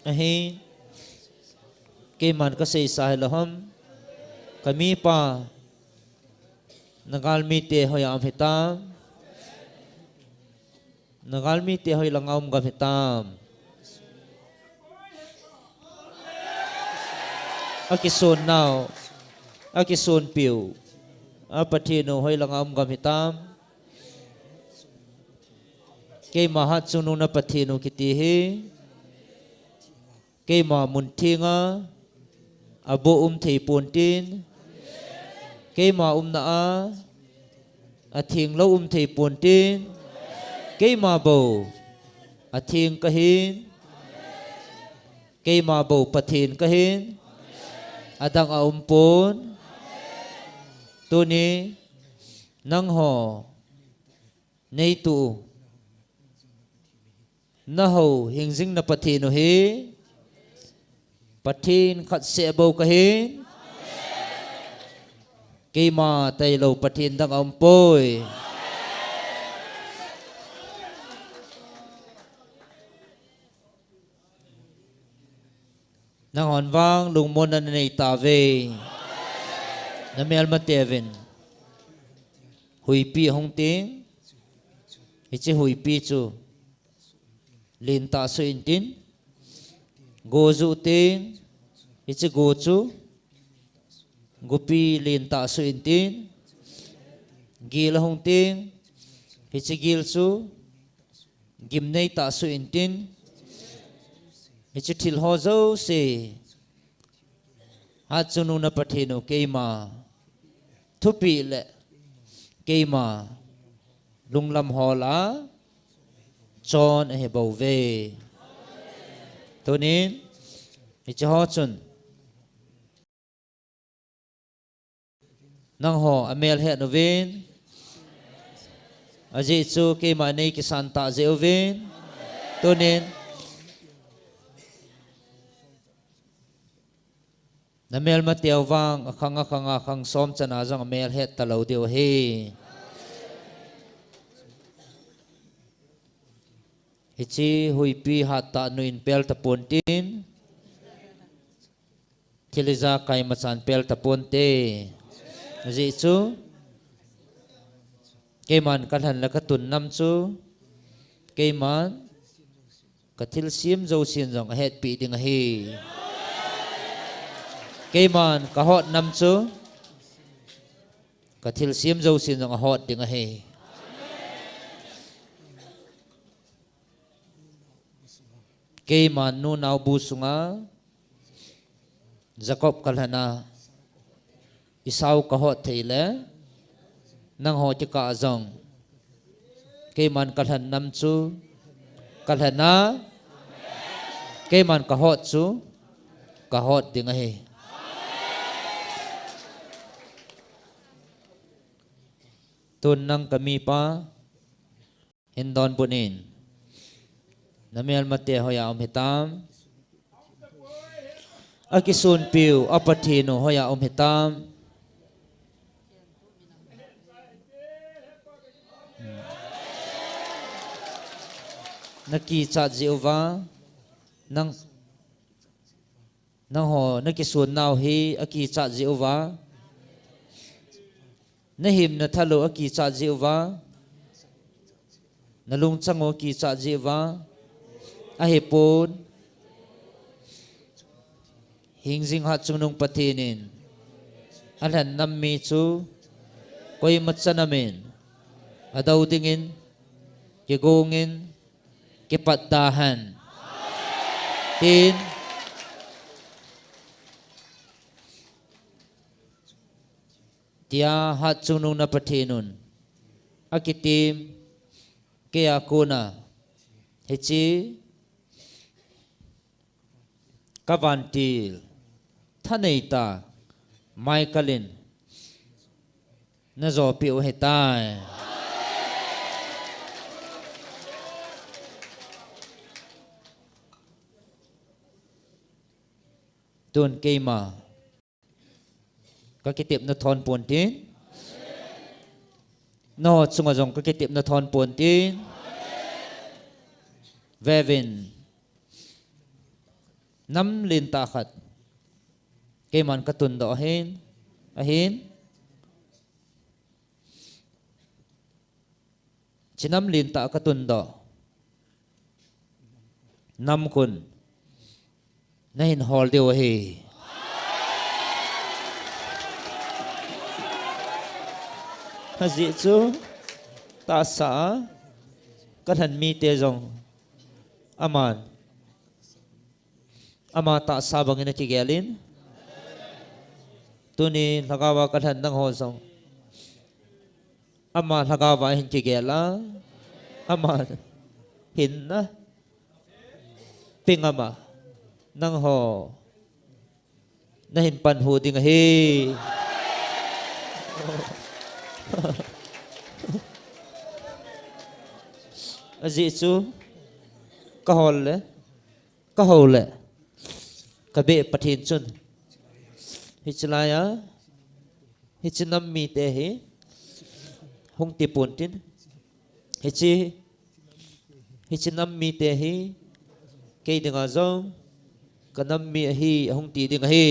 Ahin, keiman kaseisa hilou ham, kamipa, nagalmite hoiya um hitam, nagalmite hoilanga um gam hitam. Akisonnau, akisonpiu, a Pathen u hoilanga um gam hitam. Keima hatchungnung na Pathen u kiti hi, keima mun thenga, aboh um thei pontin, keima umna a, athenglou um thei pontin, keima bou, atheng kahin, keima bou Pathen kahin, adang aumpon, tuni, nangho, neituh, nahou hingjing na Pathen u hi, Pathen khatseh bou kahin, keima tailou Pathen dang aumpoi. Nanghon vang lungmonna nanei tauve. Namelmateuvin, huipi ahung teng, hiche huipi chu lentah suh intin, go juh teng, hiche go chu gopi lentah suh intin, gel ahung teng, hiche gel chu gimneitah suh intin, hiche thilho jouse, hatchungnung na Pathen u keima thupeh le keima lunglam hol a chon ahibouve. Tunin, hicheho chun nangho amelhet uvin, ajeh chu keima neikisantah jeh uvin, tunin, namelmateu vang akhang akhanga khang som chana jong amelhet talou diu ahi. Hiche huipi hattah nu in pel tapontin, thil ijakai machan pel taponte. Ajeh chu, keiman kalhen le katun nam chu, keiman kathilsem jousen jong ahetpeh ding ahi. Keiman kahot nam chu, kathilsem jousen jong ahot ding ahi. Keiman nunau bu sunga Jacob kalhen a, Esau kahot thei le, nangho kikah a jong keiman kalhen nam chu kalhen a, keiman kahot chu kahot ding ahi. Tun nang kamipa, hin donbut in. Namelmate hoiya um hitam? Akisonpiu, a Pathen u hoiya um hitam? Nakichat jeh uva, nang, nangho nakisonnau hi akichat jeh uva, nahim nathal u akichat jeh uva, nalungchang u akichat jeh uva, ahipon, hingjing hatchungnung Pathen in alhen nam mi chu koima chanam in adou dingin, kigong in, kipat da hen, tin tia Hatchungnung na Pathen un akitem kei a kona hiche ka vantil thanei tah Michael in na jopeh u ahitai. Tun keima ka kitepna thon pontin, nangho chunga jong ka kitepna thon pontin. Vevin, nam lentah khat keiman ka tundoh ahin, ahin. Hiche nam lentah ka tundoh nam khun na hin hol diu ahi. Ajeh chu tahsa a ka lhen mite jong aman ama tahsa bangin akigel in, tuni lhagao a ka lhen nangho jong ama lhagao a hin kigel a, ama hinna peng ama nangho na hin panhu ding ahi. Ajeh chu ka hol le, ka hou le, ka beh Pathen chun hiche laiya hiche nam mite hi hung tipon tin, hiche, hiche nam mite hi kei dinga jong ka nam mi ahi, ahung ti ding ahi.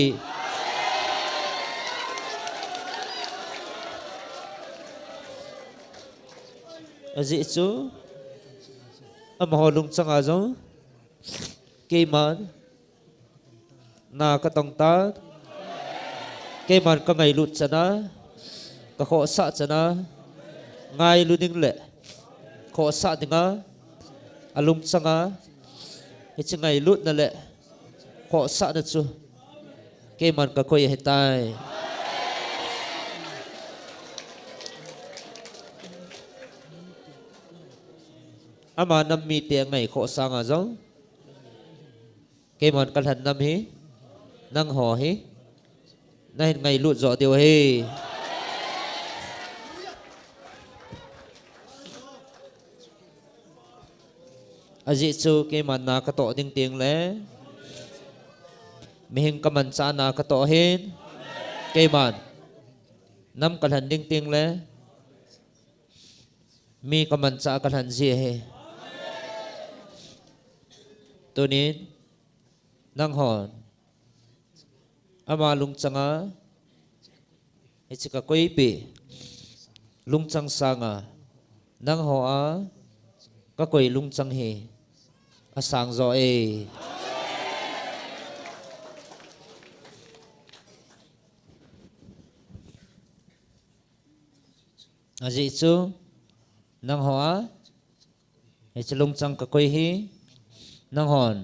Ajeh chu amaho lungchanga jong keiman na ka tong tan, keiman ka ngailut chan a, ka khohsah chan a, ngailu ding le khohsah dinga, alungchanga hiche ngailutna le khohsahna chu keiman ka koi ahitai. Ama nam mite angai khoh sanga jong keiman ka lhen nam hi, nangho hi na hin ngailut joh diu ahi. Ajeh chu keiman na ka toh ding teng le, mihing ka manchah na ka toh ahin, keiman nam ka lhen ding teng le, mi ka manchah ka lhen ji ahi. Tunin nanghon ama lungchanga hiche ka koipeh lungchang sanga nangho a ka koi lungchang hi asang joh e. Ajeh chu nangho a hiche lungchang ka koi hi, nanghon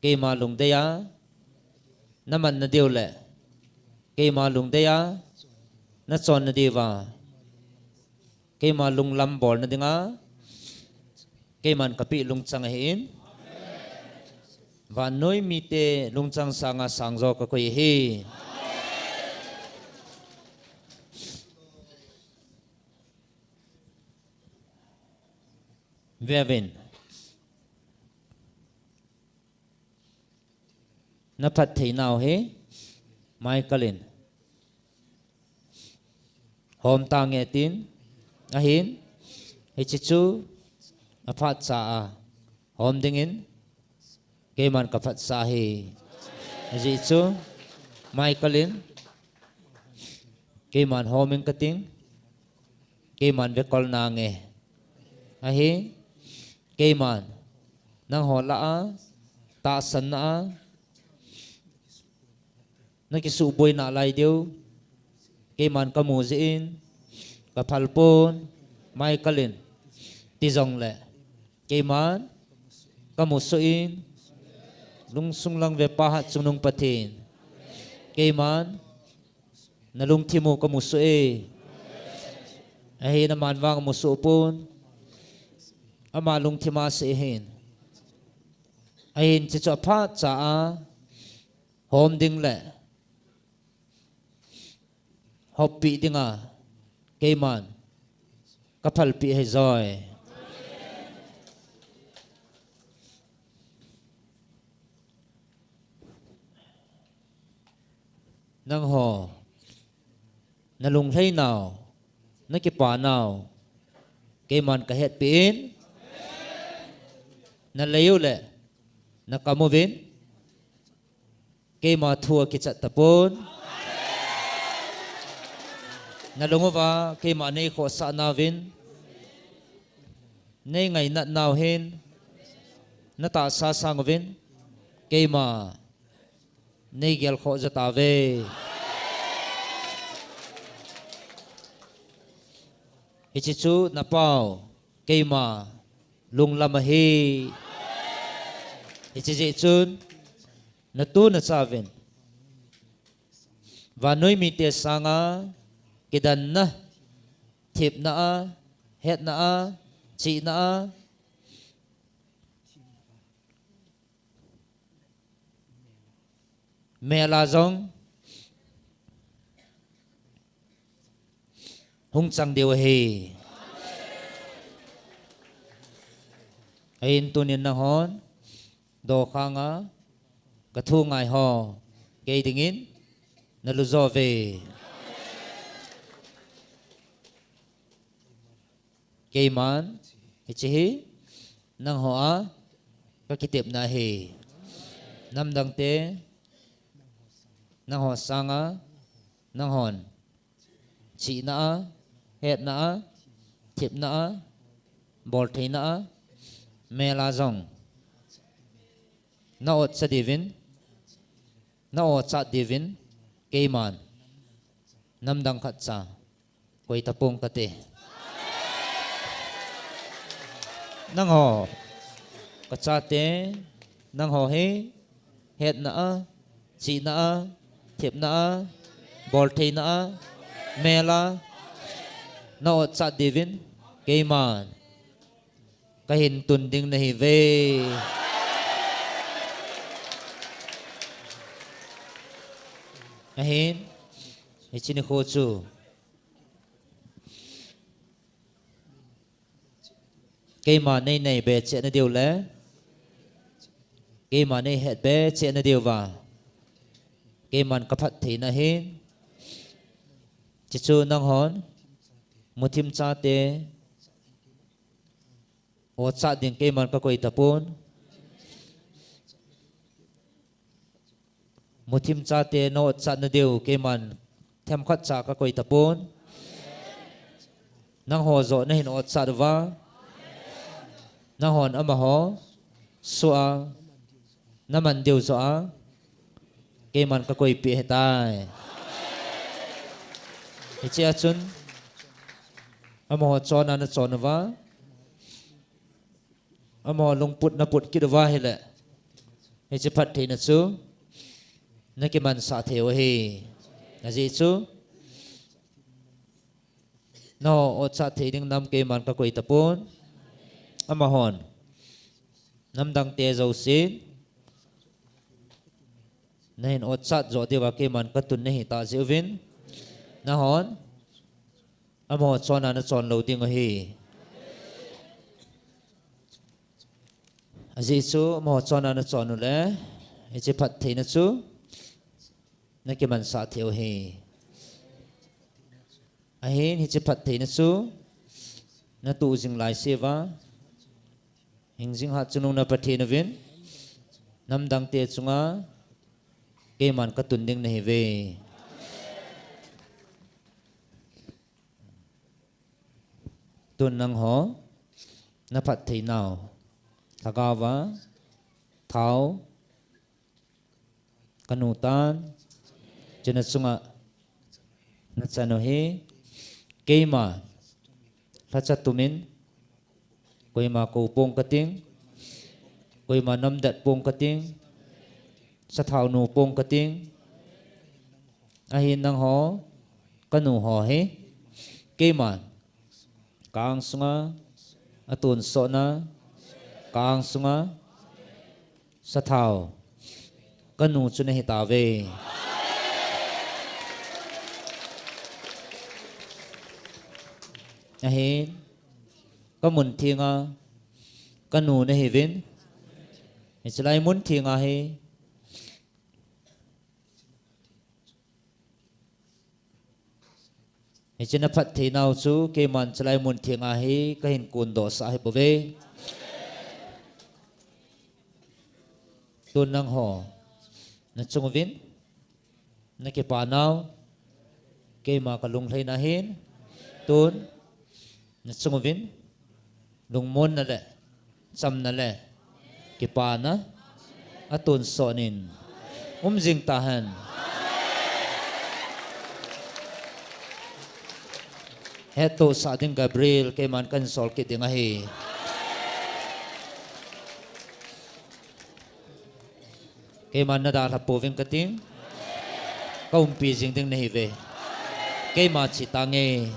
keima lungdei a na man na diu le keima lungdei a na chon na diuva, keima lunglam bolna dinga keiman ka peh lungchang ahin, vannoi mite lungchang sanga sang joh ka koi ahi. Vevin, na phatthei nau hi Michael in hom tange tin, ahin, hiche chu aphat cha a hom dingin keiman ka phatsah ahi. Ajeh chu Michael in keiman hom ing kating, keiman vekol nange. Ahi, keiman nangho lah a tahsanna a na kisuhboi nalai diu keiman ka mu jeh in ka phal pon, Michael in ti jongle keiman ka mu soh in, lungsung lang ve Pa Hatchungnung Pathen, keiman nalungthim u kamusoh e. Ahin aman vang musoh pon. Ama lungthim a seiyin. Ahin hiche chu aphat cha a hom ding le hoppi dinga keiman kaphalpi ahi joi. Nangho nalunglhai nau, nakipa nau, keiman kahetpi in, nalei u le nakam uvin, keima thu akichat tapon. Nalung uva keima neikhohsah nauvin, neingainat nau hin, natahsa sang uvin, keima neigelkhoh jo tauve. Hiche chu napao keima lunglam ahi. Hiche jeh chun natu nachauvin vannoi mite sanga kidanna, thepna a, hetna a, chihna a, mel a jong hung chang diu ahi. Ahin tunin nanghon dokhanga kathu ngai ho kei dingin nalu jo uve. Keiman hiche hi nangho a kakitepna ahi. Namdangte nangho sanga nanghon chihna a, hetna a, thepna a, boltheina a, mel a jong na-otcha diuvin, na-ochat diuvin, keiman namdang khatcha koi tapong kate. Nangho, kachate, nangho hi hetna a, chihna a, thepna a, boltheina a, mel a na-otchat diuvin keiman kahin tun ding nahiuve. Ahin, hiche nikho chu keima neinaibe cheh nadiu le keima neihetbe cheh nadiuva keiman kaphatthei nahin, hiche chu nanghon muthim chate otchat ding keiman kakoi tapon. Muthim chate na-otchat nadiu keiman themkhat cha kakoi tapon. Nangho joh nahin otchat uva, nanghon amaho soh a naman diu joh a keiman kakoipeh ahitai. Hichea chun amaho chonna nachon uva, amaho lungput naput kit uva ahile, hiche phattheina chu nakimansah theiu ahi. Ajeh chu nangho otchat thei ding nam keiman kakoi tapon. Amahon namdangte jousen nahin otchat joh diuva keiman katun nahitah jeh uvin, nanghon amaho chonna nachon lou dingu ahi. Ajeh chu amaho chonna nachon ule hiche phattheina chu nakimansah theiu ahi. Ahin hiche phattheina chu natoh jing laiseuva hingjing hatchungnung na Pathen uvin namdangte chunga keiman katun ding nahiuve. Tun nangho naphattheinau lhagaova thao kanutan, chuna chunga nachan u ahi. Keima lhacha tumin koima kou pong kating, koima namdet pong kating, sathao nu pong kating. Ahin nangho Kanu ho hi, keiman, ka-ang sunga, atonsotna, ka-ang sunga, sathao, kanu chu nahitauve. Ahin, kamun thenga, kanu nahiuvin. Hichelai mun thenga hi, hiche naphattheinau chu, keiman chelai mun thenga hi, kahin kondohsah ahibouve. Tun nangho, nachunguvin, nakipanau, keima kalunglhaina ahin, tun, nachunguvin, lungmonna le, chamna le, kipana, atonsotnin, umjing tahen. Hettohsah ding Gabriel, keiman kahin sol kit ding ahi. Keiman nadalha pouving kating, kaumpi jing ding nahiuve. Keima chetange.